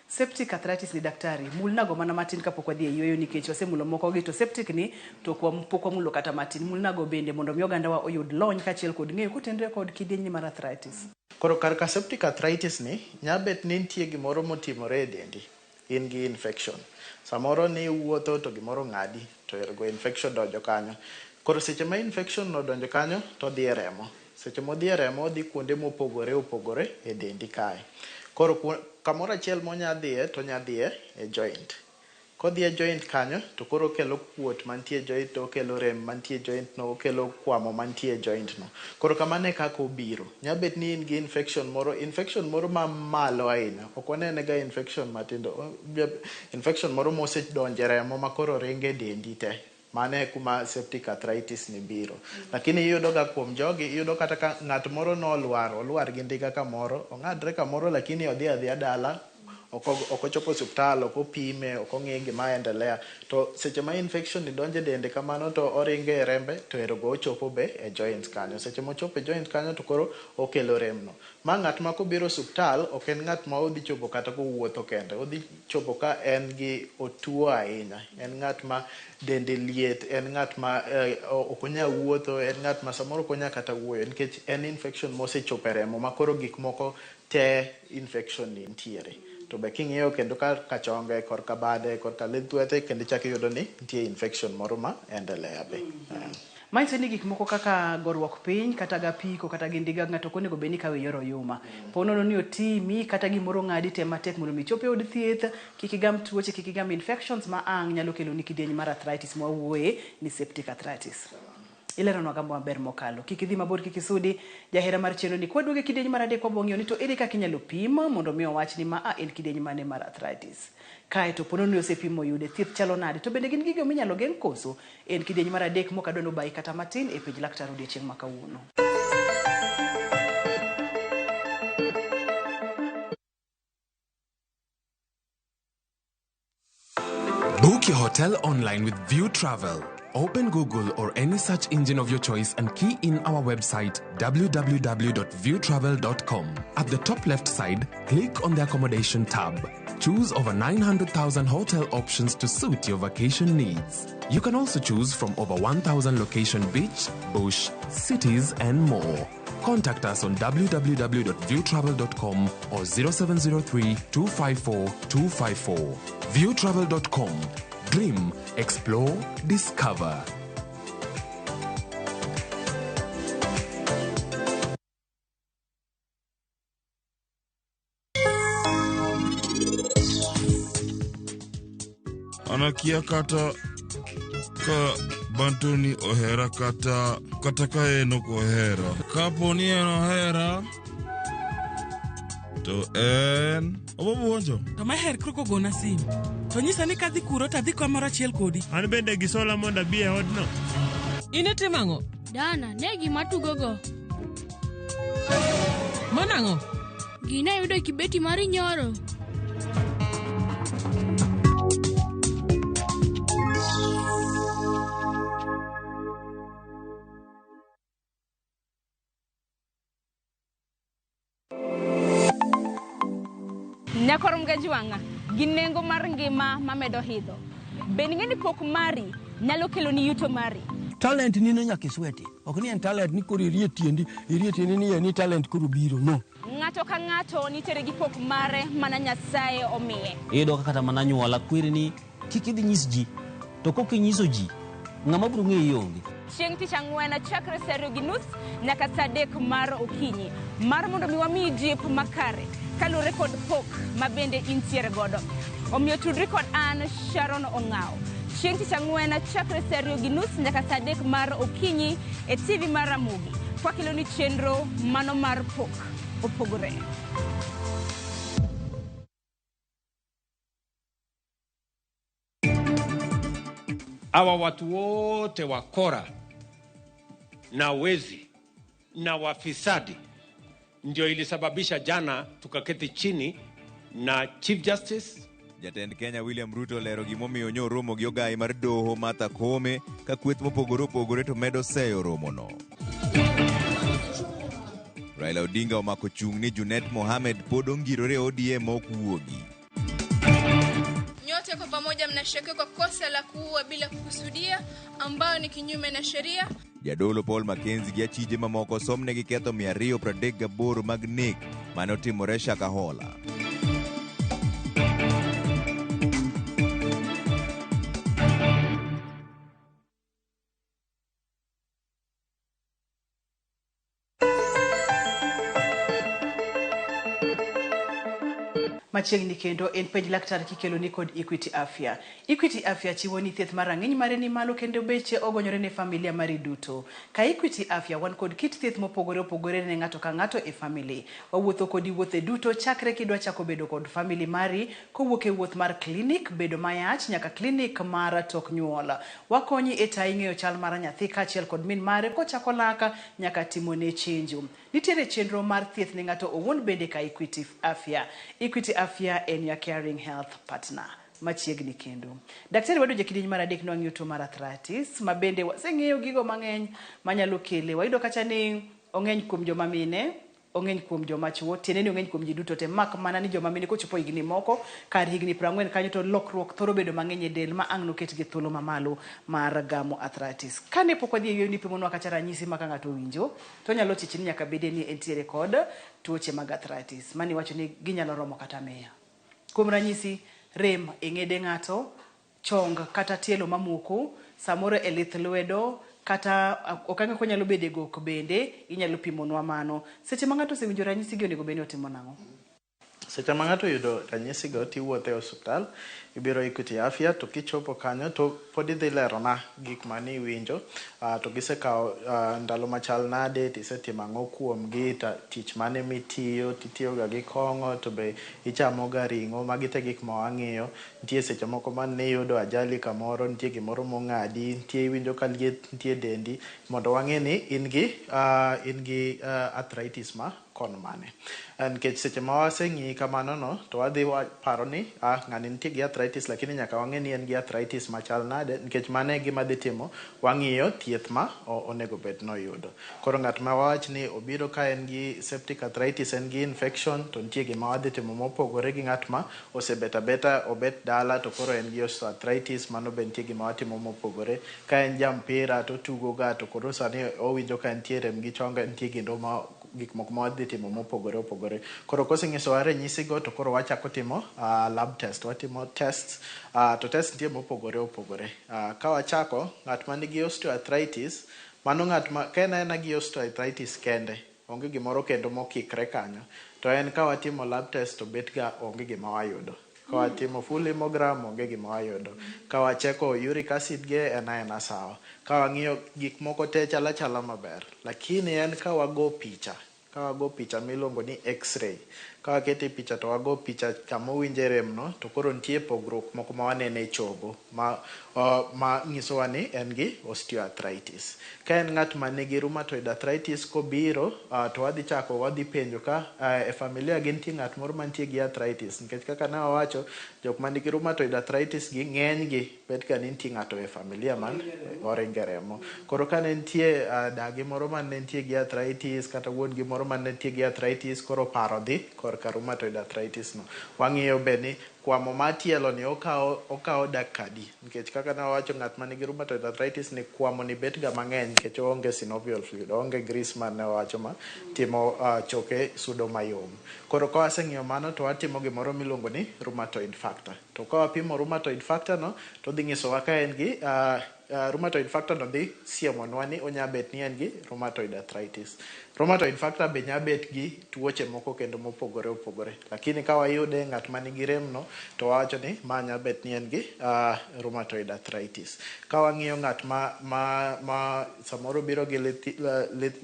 Septic arthritis ni daktari, mulnago mana matin kapok wadhi e yweyo nikech wasemulo moko gi to septic ni to pok wamulo kata matin. Mulnago bende mondo mi ogandawa oyud lony kaachiel kod ng'eyo kotenore kod kidieny ni mar arthritis. Koro kar ka septic arthritis ni nya bet ni nitie gimoro motimore e dendi. In gi infection. Samoro ni wuotho to gimoro ng'adi to ergo infection donjo kanyo. Koro seche ma infection no donjo kanyo to odhi e remo. Seche modhi e remo odhi kuonde mopogore opogore e dendi kae. Koro kamoro achiel monya dhiye to onya dhiye e joint. Kodhi e joint kanyo to koro okelo kuot mantie e joint to okelo rem mantie e joint no, okelo kwamo mantie e joint no. Koro kamano e kaka obiro. Nya bet ni in gi infection moro ma malo ahinya. Ok wanene ga infection matindo. Infection moro mosedonjo e remo ma koro ringo e dendi te. Mano e kuma septic arthritis ni biro. Lakini iyudo ga kuom jogi, iyudo kata ka ng'at moro nolwar, olwar gi ndiga kamoro, ong'adre kamoro lakini odhi adhiya dala, ok ochopo osiptal, ok opime, ok ong'i gima endelea. To seche ma infection ni donjo e dende kamano to oringo e rembe to erogo ochopo be e joints kanyo. Seche mochopo e joint kanyo to koro okelo rem no. Ma ng'at ma kobiro osiptal ok en ng'at ma odhi chopo kata kowuotho kende. Odhi chopo ka en gi otuo ahinya. En ng'at ma dende liet, en ng'at ma ok onyal wuotho, en ng'at ma samoro ok onyal kata wuoyo nikech en infection mosechopo e remo ma koro gik moko te infection ni nitiere. To be king'iyo kendo ka chonge, korka bade, korka lith lwete, kendo ichako iyudo ni nitie infection moro ma endelea be. Manyiso ni gik moko kaka goruok piny, kata ga apiko, kata gi ndiga ng'ato ok onego bed ni kawo e yor oyuma. Po nono ni otimi kata gimoro ng'adi tem matek mondo mi ichop e od thieth, kik igam tuoche, kik igam infections ma ang' nyalo kelo ni kidieny mar arthritis mwawuoye ni septic arthritis. Ileronwa gambo maber mokalo. Kik idhi mabor, kik isudi jahera mar chenro ni. Kwaduogo e kidieny mar adek wabiro ng'iyo ni to ere kaka inyalo pim mondo mi owach ni ma en kidieny mane mar arthritis. Kae to ponono ni osepim moyude, thieth chalo nade? To bende gin gigo minyalo geng' koso? En kidieny mar adek mok adwa ni obayi kata matin e penj laktar odiechieng' ma kawuono. Book your hotel online with Viutravel. Open Google or any search engine of your choice and key in our website www.viewtravel.com. At the top left side, click on the accommodation tab. Choose over 900,000 hotel options to suit your vacation needs. You can also choose from over 1,000 location beach, bush, cities, and more. Contact us on www.viewtravel.com or 0703 254 254. Viewtravel.com. Dream, explore, discover. Anakia kata ka Bantoni ohera kata ka en ok ohera. Kapo ni en ohera, to en obo buonjo. To maher koro kogona simu. To nyisa ni kadhi kuro to adhi kamoro achiel kodi. An bende gisola mondo abi e odno. In itimo ang'o? Dana, ne gima tugogo. Mano ang'o? Gini ayudo e kibeti mari nyoro. Nyakor Mgajwang'a, gi nengo mar ngima mamedo hidho. Be ing'e ni pok mari nyalo kelo ni yuto mari? Talent ni no nyaka isweti. Ok ni en talent ni koro irie tiendi ni talent koro biro. No. Ng'ato ka ng'ato nitiere gi pok mare mana Nyasaye omiye. Iyudo ka kata mana anyuola kweri ni kik idhi nyis ji, to kok inyiso ji, ng'ama biro ng'eyi onge. Chieng' tich ang'wen chakre saa 2:30 nyaka saa 3 mar okinyi mar mondo mi wamiyi jip makare kaluwore kod pok ma bende intiere godo. Omiyo tudri kod an Sharon Ong'aw chieng' tich ang'wen chakre saa 2:30 nyaka saa 3 mar okinyi e TV mar Ramogi kwakeloni chenro mano mar pok opogore. Hawa watu wote wakora na wezi na wafisadi ndio ilisababisha jana tukaketi chini na Chief Justice. Jatend Kenya William Ruto olero gimomiyo nyoromo gi ogai mar doho Martha Koome ka kweth mopogore opogore to medo seyo romono. Raila Odinga omako chung' ni Junet Mohamed pod ongirore ODM ok wuogi. Nyote kwa pamoja mnashtakiwa kwa kosa la kuua bila kukusudia ambayo ni kinyume na sheria. Jadolo Paul Mackenzie gi achije mamoko osomnegi ketho 238 mag nek mane otimore Shakahola. Machiegni kendo en penj laktar kikelo ni kod Equity Afya. Equity Afya chiwo ni thieth mar rang'iny mare ni malo kendo beche ogonyore ne familia mari duto. Ka Equity Afya wan kod kit thieth mopogore opogore ne ng'ato ka ng'ato e family. Wawuotho kodi wuoth e duto chakre kidwa chako bedo kod family mari kowuok e wuoth mar klinik, bedo mayach nyaka klinik mar tok nyuol. Wakonyi e tayi ng'eyo chal mar nyathi kaachiel kod min mare kochako laka nyaka timone chenjo. Nitiere chenro mar thieth ne ng'ato owuon bende ka Equity Afya. Equity Afya en your caring health partner. Machiegni kendo. Daktari wadonjo e kidieny mar adek nwang'iyo tuo mar arthritis ma bende waseng'eyo gigo mang'eny manyalo kele. Wayudo kacha ni ong'eny kuom joma mine, ong'eny kuom joma chuo, tiende ni ong'eny kuom ji duto te mak mana ni joma mine kochopo higni moko kar higni 40 kanyo to lokruok thoro bedo mang'eny e del ma ang' noket gi thuolo mamalo mar gamo arthritis. Kane pok wadhi e yweyo nipimonwa kacha ranyisi ma ka ng'ato owinjo to onyalo chich ni nyaka bede ni entiere kod tuoche mag arthritis. Mani wacho ni ginyalo romo kata 100. Kuom ranyisi, rem e ng'ede ng'ato, chong kata tielo mamoko, samoro e lith lwedo, kata okang'e konyalo bedo e gok bende, inyalo pimonwa mano. Seche ma ng'ato osewinjo ranyisi gi onego bed ni otimo nang'o? Seche ma ng'ato oyudo ranyisigo tiwuotho e osiptal, ibiro Equity Afya to kichopo kanyo to pod idhi lerona gik mane iwinjo to gisekawo ndalo machal nade, tisetimo ang'o kuomgi, tich mane mitiyo, titiyoga gi kong'o to be ichamoga ring'o, magi te gik ma wang'iyo. Nitie seche moko mane iyudo ajali kamoro, nitie gimoro mong'adi, nitie iwinjo ka liet nitie dendi, mondo wang'e ni in gi arthritis ma kon mane. Nikech seche ma waseng'iyi kamano no to wadhi paro ni ng'ani nitie gi arthritis lakini nyaka wang'e ni en gi arthritis machal nade nikech mano e gima dhi timo wang'iyo thieth ma onego bed noyudo. Koro ng'at ma wawach ni obiro ka en gi septic arthritis, en gi infection, to nitie gima wadhi timo mopogore gi ng'at ma osebet abeta obet dala to koro en gi osteoarthritis, mano be nitie gima watimo mopogore. Ka en jampira to tugo ga to koro sani owinjo ka entie rem gi chonge, nitie kendo ma gik moko ma wadhi timo mopogore opogore. Koro kosenyisowa ranyisigo to koro wachako timo lab test, watimo tests, to test nitie mopogore opogore. Ka wachako, ng'at ma nigi osteoarthritis, mano ng'at ma ka en aena gi osteoarthritis kende, onge gimoro kendo mokikre kanyo. To en ka watimo lab test to bet ga onge gima wayudo. Ka watimo full hemogram onge gima wayudo. Ka wacheko uric acid ge en aena sawa. Ka wang'iyo gik moko te chal achala maber. Lakini en ka wago picha, miluongo ni x-ray, ka wakete picha to wago picha kama owinje rem no, to koro nitie pogruok moko ma waneno e chogo ma nyisowa ni en gi osteoarthritis. Ka en ng'at ma nigi rheumatoid arthritis kobiro, to wadhi chako wadhi penjo ka e familia gi nitie ng'at moro mantie gi arthritis, nikech kaka ne wawacho, jok manigi rheumatoid arthritis gi ng'eny gi bet ga ni nitie ng'ato e familia man oringe remo. Koro ka ne nitie dagi moro man ne nitie gi arthritis kata wuon gi moro moro mane nitie gi arthritis, koro paro dhi korka rheumatoid arthritis no. Wang'iyo be ni kwamo mar tielo ni okawo dakika adi, nikech kaka nawacho, ng'at manigi rheumatoid arthritis ni kwamo ni bet ga mang'eny nikech oonge synovial fluid, oonge grease mane wawacho ma timo choke sudo mayom. Koro ka waseng'iyo mano, to watimo gimoro miluongo ni rheumatoid factor. To ka wapimo rheumatoid factor no, to dhi nyisowa ka en gi rheumatoid factor no, dhi siemonwa ni onya bet ni en gi rheumatoid arthritis. Rheumatoid factor be nya bet gi tuoche moko kendo mopogore opogore, lakini ka wayude ng'at manigi rem no, to wawacho ni ma nya bet ni en gi rheumatoid arthritis. Ka wang'iyo ng'at ma samoro biro gi lith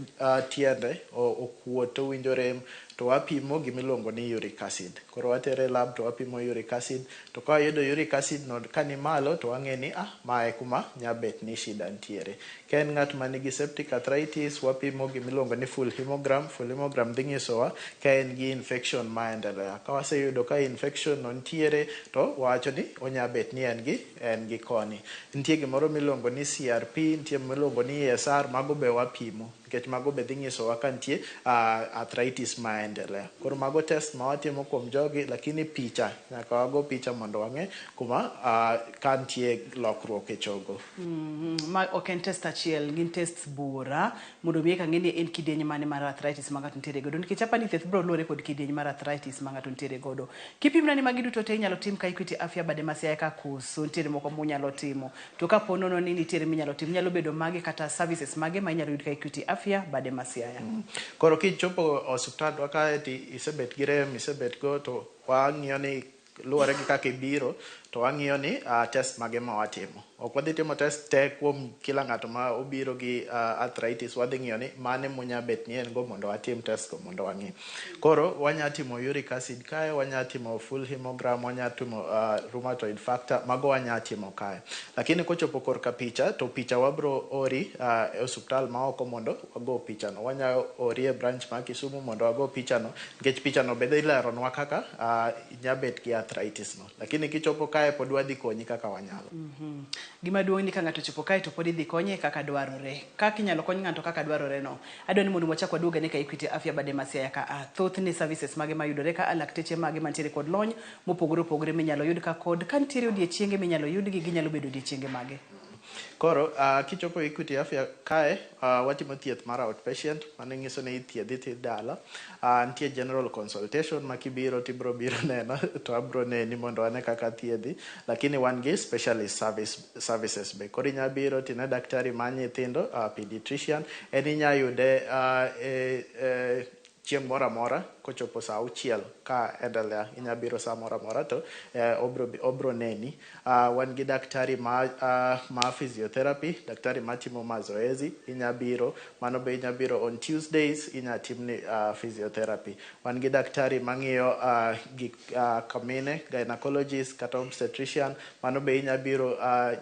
tiende okuot to winjo rem, to wapimo gimiluongo ni uric acid. Koro watere e lab to wapimo uric acid, to ka wayudo uric acid no ka ni malo, to wang'e ni mae kuma nya bet ni shida ntiere. Ka en ng'at manigi septic arthritis, wapimo gimiluongo ni full hemogram. Full hemogram dhi nyisowa ka en gi infection ma endelea. Ka waseyudo ka infection no ntiere, to wawacho ni onya bet ni en gi koni. Nitie gimoro miluongo ni CRP, nitie miluongo ni ESR, mago be wapimo nikech mago be dhi nyisowa ka nitie arthritis ma endelea. Koro mago test ma watimo kuom jogi, lakini picha nyaka wago picha mondo wang'e kuma ka nitie lokruok e chogo. Ma ok en test achiel, gin tests buora mondo mi eka ng'e ni en kidieny mane mar arthritis ma ng'ato nitiere godo, nikech apa ni thieth biro luwore kod kidieny mar arthritis ma ng'ato nitiere godo. Kipimna ni magi duto te inyalo tim ka Equity Afya bade ma Siaya ka, koso nitiere moko munyalo timo? To kapo nono ni nitiere minyalo tim, nyalo bedo mage kata services mage ma inyalo yud ka Equity Afya bade ma Siaya? Koro kichopo osiptandwa kae to isebet gi rem, isebet go, to wang'iyo ni luwore gi kaka ibiro, to wang'iyo ni test mage ma watimo. Ok wadhi timo test te kuom kila ng'ato ma obiro gi arthritis. Wadhi ng'iyo ni mane monya bet ni en go mondo watim test go mondo wang'i. Koro wanya timo uric acid kae, wanya timo full hemogram, wanya timo rheumatoid factor, mago wanya timo kae. Lakini kochopo korka picha, to picha wabro ori e osiptal ma oko mondo wago picha no. Wanya ori e branch ma Kisumu mondo wago picha no, nikech picha no be dhi leronwa kaka nya bet gi arthritis no. Lakini kichopo kae, pod wadhi konyi kaka wanyalo. Gima duong' ni ka ng'ato ochopo kae, to pod idhi konye kaka dwarore. Kaka inyalo kony ng'ato kaka dwarore no, adwa ni mondo wachak waduog ane ka Equity Afya bade ma Siaya ka a. Thothne services mage mayudore ka, lakteche mage mantiere kod lony mopogore opogore minyalo yud ka, kod ka nitiere odiechienge minyalo yudgi, ginyalo bedo odiechienge mage? Koro kichopo Equity Afya kae, watimo thieth mar outpatient, mano nyiso ni ithiedhi ti dala. Nitie general consultation ma kibiro tibro biro neno to abro neni mondo wane kaka thiedhi, lakini wan gi specialist services be. Koro inya biro tine daktari mar nyithindo, pediatrician, en inya yude e chieng' moro amora kochopo sa 6 ka endelea, inya biro sa moro amora to obro neni. Wan gi daktari ma physiotherapy, daktari matimo mazoezi, inya biro, mano be inya biro on Tuesdays, inya timni physiotherapy. Wan gi daktari mang'iyo gik kamine, gynecologist kata obstetrician, mano be inya biro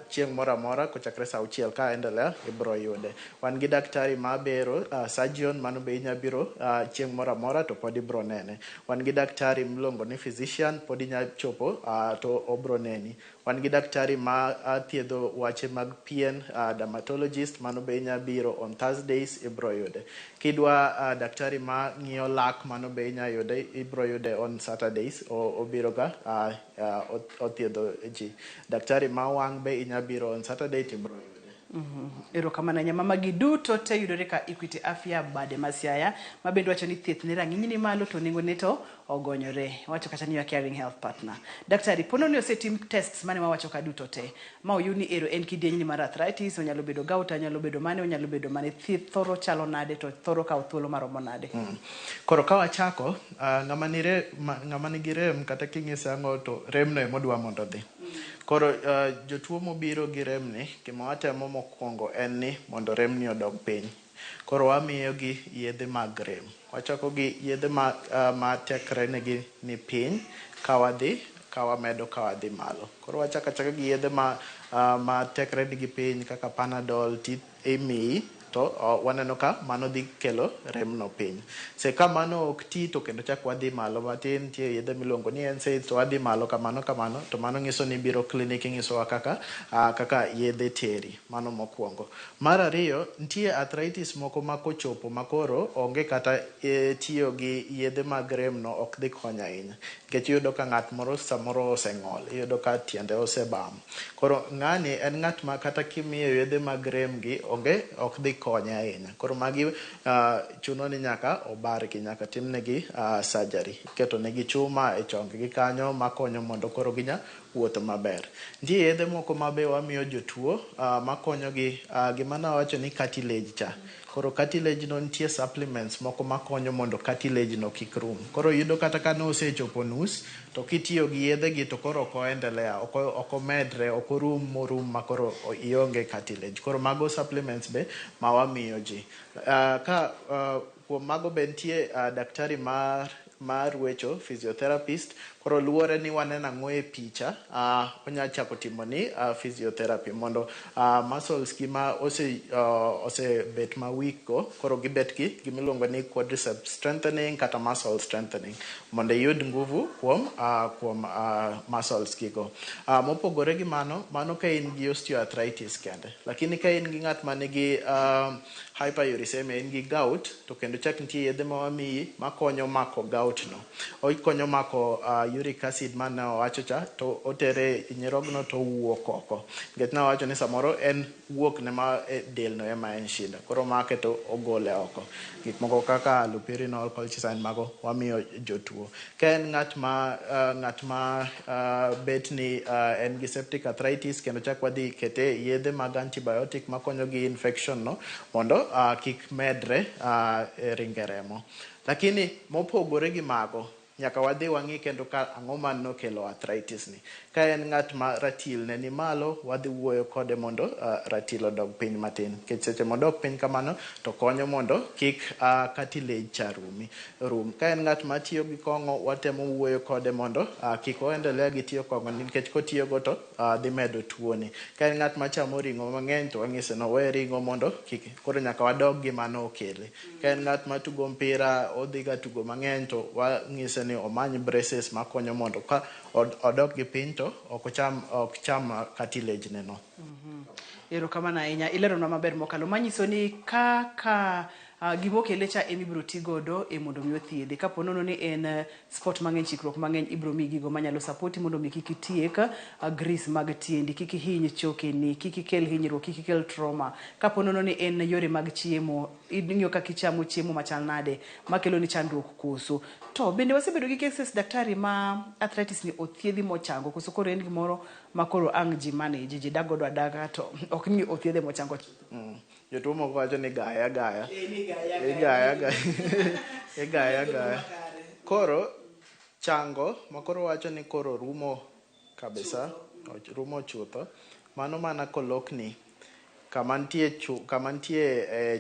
chieng' moro amora kochakre sa 6 ka endelea, ibro yude. Wan gi daktari mabero, surgeon, mano be inya biro chieng' moro amora to pod ibro nene. Wan gi daktari miluongo ni physician, pod inya chopo to obro neni. Wan gi daktari ma thiedho wache mag pien, dermatologist, mano be inya biro on Thursdays, ibro yude. Kidwa daktari ma ng'iyo lak, mano be inya yude, ibro yude on Saturdays, obiro ga othiedho ji. Daktari ma wang' be inya biro on Saturday tibro yude. Erokamano ahinya. Magi duto te yudore ka Equity Afya bade ma Siaya, ma bende wacho ni thieth ne rang'iny ni malo to nengone to ogonyore. Wacho kata ni your caring health partner. Daktari, pono ni osetim tests mane wawacho ka duto te, ma oyud ni ero en kidieny ni mar arthritis, onyalo bedo gout, onyalo bedo mane, onyalo bedo mane, thieth thoro chalo nade to thoro kawo thuolo maromo nade? Koro ka wachako, ng'ama nigi rem, kata king'ise ang'o, to remno emodwa mondo odhi. Koro jotuo mobiro gi remni, gima watemo mokwongo en ni mondo remni odog piny. Koro wamiyo gi yedhe mag rem. Wachako gi yedhe ma tekre negi ni piny, ka wadhi ka wamedo ka wadhi malo. Koro wachako achaka gi yedhe ma tekre nigi piny kaka Panadol ti imiyi. To waneno ka mano dhi kelo remno piny. Se ka mano ok ti to kendo chak wadhi malo matin, nitie yedhe miluongo ni NSAIDs, to wadhi malo kamano kamano, to mano nyiso ni biro klinik inyisowa kaka kaka yedhe teri. Mano mokwongo. Mar ariyo, nitie arthritis moko ma kochopo makoro onge kata tiyo gi yedhe mag remno ok dhi konyo ahinya. Nikech iyudo ka ng'at moro samoro oseng'ol, iyudo ka tiende osebam. Koro ng'ani en ng'at ma kata kimiyo yedhe mag rem gi onge ok dhi konye ahinya. Koro magi chuno ni nyaka obargi, nyaka timnegi surgery. Iketo negi chuma e chong gi kanyo makonyo mondo koro ginya wuotho maber. Nitie yedhe moko ma be wamiyo jotuo makonyogi gima nawacho ni cartilage cha. Koro cartilage no nitie supplements moko makonyo mondo cartilage no kik rum. Koro yudo kata ka nosechopo nus to kitiyo gi yedhe gi to koro ok oendelea, ok omedre, ok orum morum ma koro ionge cartilage. Koro mago supplements be ma wamiyo ji. Ka kuom mago be nitie daktari mar ruecho, physiotherapist. Koro luwore ni waneno ang'o e picha, onya chako timo ni physiotherapy mondo muscles gi ma osebet ma weak go koro gibet gi gimiluongo ni quadriceps strengthening kata muscle strengthening mondo iyud nguvu kuom muscles gi go. Mopogore gi mano, mano ka in gi osteoarthritis kende. Lakini ka in gi ng'at manigi hyperuricemia, in gi gout, to kendo chak nitie yedhe ma wamiyi makonyo mako gout no. Okonyo mako uric acid mane owacho cha to otere nyirogno to owuok oko. Nikech nawacho ni samoro en wuok ne ma e del no ema en shida. Koro make to ogole oko. Gik moko kaka allopurinol, colchicine mago wamiyo jotuo. Ka en ng'at ma bet ni en gi septic arthritis, kendo chak wadhi kete yedhe mag antibiotic makonyo gi infection no mondo kik medre e ringe remo. Lakini mopogore gi mago, nyaka wadhi wang'i kendo ka ang'o manokelo arthritis ni. Ka en ng'at ma ratil ne ni malo, wadhi wuoyo kode mondo ratil odog piny matin. Nikech seche modok piny kamano, to konyo mondo kik cartilage cha rum. Ka en ng'at matiyo gi kong'o, watemo wuoyo kode mondo kik oendelea gi tiyo kong'o nikech kotiyo go to dhi medo tuo ni. Ka en ng'at machamo ring'o mang'eny, to wang'ise ni owe ring'o mondo kik, koro nyaka wadog gi mano okele. Ka en ng'at matugo mpira, odhi ga tugo mang'eny, to wang'ise ni omany braces makonyo mondo ka odok gi piny to ok cham cartilage ne no. Erokamano ahinya, ileronwa maber mokalo. Manyiso ni kaka gimokele cha ema ibiro ti godo e mondo mi othiedhe. Kapo nono ni en sport mang'eny, chikruok mang'eny, ibiro miyi gigo manyalo support mondo mi kik itiek grease mag tiendi, kik ihiny chokeni, kik ikel hinyruok, kik ikel trauma. Kapo nono ni en yore mag chiemo, ing'iyo kaka ichamo chiemo machal nade makelo ni chandruok koso. To bende wasebedo gi cases, daktari, ma arthritis ni othiedhi mochango koso koro en gimoro ma koro ang' ji manage, ji dak godo adaga to ok ni othiedhe mochango? Jotuo moko wacho ni gaya gaya. Igaya gaya. Igaya gaya. Koro chango makoro wacho ni koro rumo kabisa, rumo chutho. Mano mana kolokni kama nitie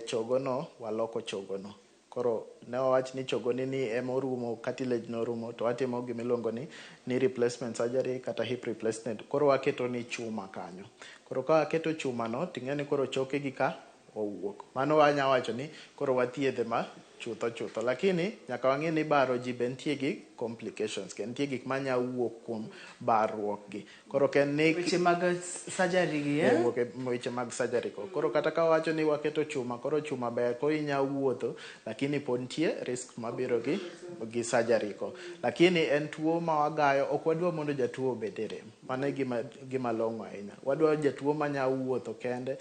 chogono, waloko chogono. Koro ne wawach ni chogoni ni ema orumo, cartilage norumo, to watimo gimiluongo ni knee replacement surgery kata hip replacement. Koro waketo ni chuma kanyo. Koro ka waketo chuma no, ting'e ni koro choke gi ka owuok. Mano wanya wacho ni koro wathiedhe ma chutho chutho. Lakini nyaka wang'e ni baro ji be nitie gi complications, kendo nitie gik manya wuok kuom barruok gi. Koro ok en ni Weche mag surgery gi, eh? Wuok e weche mag surgery go. Koro kata ka wawacho ni waketo chuma, koro chuma ber, koro inya wuotho, lakini pod nitie risk mabiro gi surgery go. Lakini en tuo ma wagayo, ok wadwa mondo jatuo obed e rem. Mano e gima long'o ahinya. Wadwa jatuo manya wuotho kende,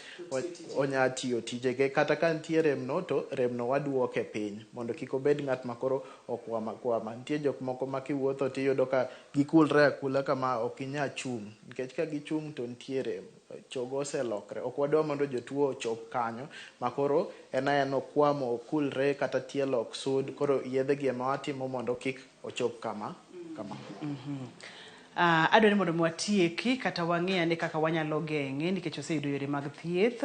onya tiyo tijege, kata ka nitie rem no, to rem no waduoke piny, mondo kik obed ng'at ma koro okwama kwama. Nitie jok moko ma kiwuotho tiyudo ka gikulre akula kama ok ginya chung', nikech ka gichung' to nitie rem. Chogo oselokre. Ok wadwa mondo jotuo ochop kanyo ma koro en aena okwamo, okulre kata tielo ok sud. Koro yedhe gi ema watimo mondo kik ochop kama kama. Adwaro ni mondo mi watieki kata wang'i ane kaka wanyalo geng'e nikech oseyudo yore mag thieth.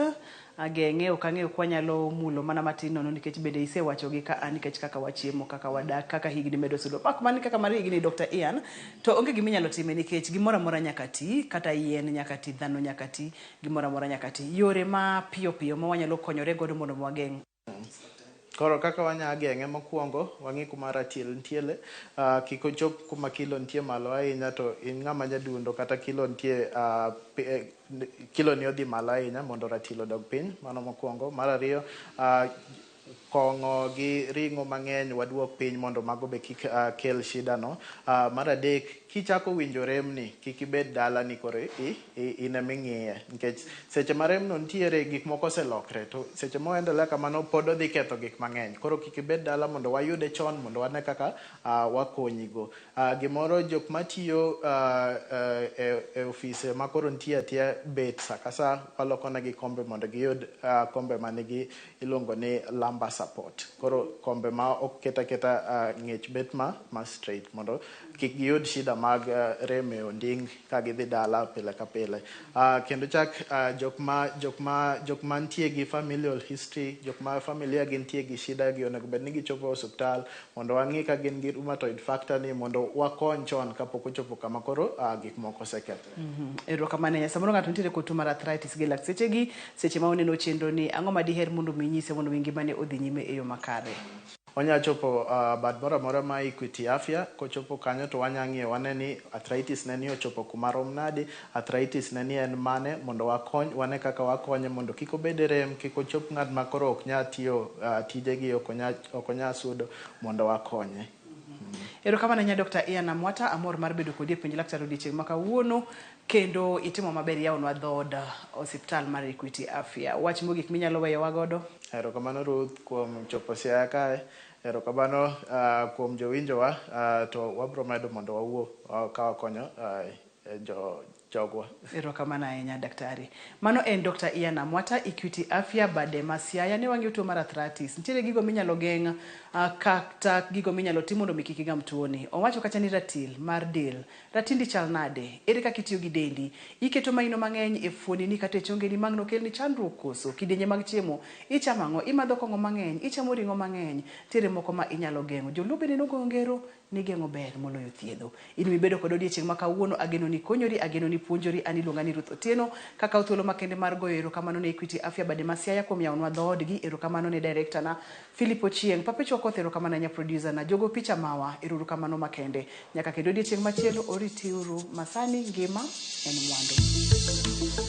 Geng'e ok ang'eyo ka wanyalo mulo mana matin nono nikech bende isewacho gi ka a nikech kaka wachiemo, kaka wadak, kaka higni medo sudo. Pak mani kaka mar higni Dr. Ian, to onge gima inyalo time nikech gimoro amora nyaka ti, kata yien nyaka ti, dhano nyaka ti, gimoro amora nyaka ti. Yore ma piyo piyo ma wanyalo konyore godo mondo mi wageng' Koro kaka wanya geng'e mokwongo, wang'i kuma ratil ntiere, kik ochop kuma kilo nitie malo ahinya to in ng'ama nyadundo kata kilo nitie kilo ni odhi malo ahinya mondo ratil odog piny, mano mokwongo. Mar ariyo, kong'o gi ring'o mang'eny waduok piny mondo mago be kik kel shida no. Mar adek, kichako winjo rem ni, kik ibed dala ni koro in ema ing'iye. Nikech seche ma rem no nitiere, gik moko oselokre. To seche mo endelea kamano, pod odhi ketho gik mang'eny. Koro kik ibed dala mondo wayude chon mondo wane kaka wakonyigo. Gimoro jok matiyo e ofise ma koro nitie atiya bet sa ka sa waloko negi kombe mondo giyud kombe manigi iluongo ni lumbar support. Koro kombe ma ok ket aketa ng'ech bet ma straight mondo kik giyud shida mag rem e onding ka gidhi dala pile ka pile. Kendo chak jok ma nitie gi familial history, jok ma familia gi nitie gi shida gi onego bed ni gichopo e osiptal mondo wang'i ka gin gi rheumatoid factor ni mondo wakony chon kapok ochopo kama koro gik moko osekethore. Erokamano ahinya. Samoro ng'ato nitiere kod tuo mar arthritis gi lakteche seche ma uneno chenro ni ang'o ma diher mondo mi inyise mondo mi ngimane odhi nyime e yo makare? Onya chopo bad moro amora ma Equity Afya, kochopo kanyo to wanya ng'iyo wane ni arthritis ne ni ochopo kuma rom nade, arthritis ne ni en mane mondo wakony wane kaka wakonye mondo kik obed e rem, kik ochop ng'at ma koro ok nyal tiyo tijegi ok onya sudo mondo wakonye. Erokamano ahinya Dr. Ian Amwata, amor mar bedo kodi e penj laktar odiochieng' ma kawuono kendo itimo maber yawonwa dhood osiptal mar Equity Afya. Wach mogik minyalo weyowa godo? Erokamano Ruth kuom chopo Siaya kae. Erokamano kuom jowinjowa to wabro medo mondo wawuo ka wakonyo jo jogwa. Erokamano ahinya daktari. Mano en Dr. Ian Amwata, Equity Afya bade ma Siaya. Ne wang'iyo tuo mar arthritis. Nitiere gigo minyalo geng' kata gigo minyalo tim mondo mi kik igam tuoni. Owacho kacha ni ratil mar del. Ratindi chal nade? Ere kaka itiyo gi dendi? Iketo maino mang'eny e fuonini kata e chongeni mang'no kelni chandruok koso? Kidienje mag chiemo, ichamo ang'o? Imadho kong'o mang'eny? Ichamo ring'o mang'eny? Nitiere moko ma inyalo geng'o. Joluo bende nogoyo ngero ni geng'o ber moloyo thiedho. In mibedo kod odiechieng' ma kawuono ageno ni konyori, ageno ni puonjori. An iluonga ni Ruth Otieno. Kakawo thuolo makende mar goyo erokamano ne Equity Afya bade ma Siaya kuom yawonwa dhoodgi. Erokamano ne director na Philip Ochieng. Papecho Okoth erokamano ahinya producer na. Jogo picha mawa erokamano makende. Nyaka kendo odiechieng' machielo oritiuru masani ngima en mwandu.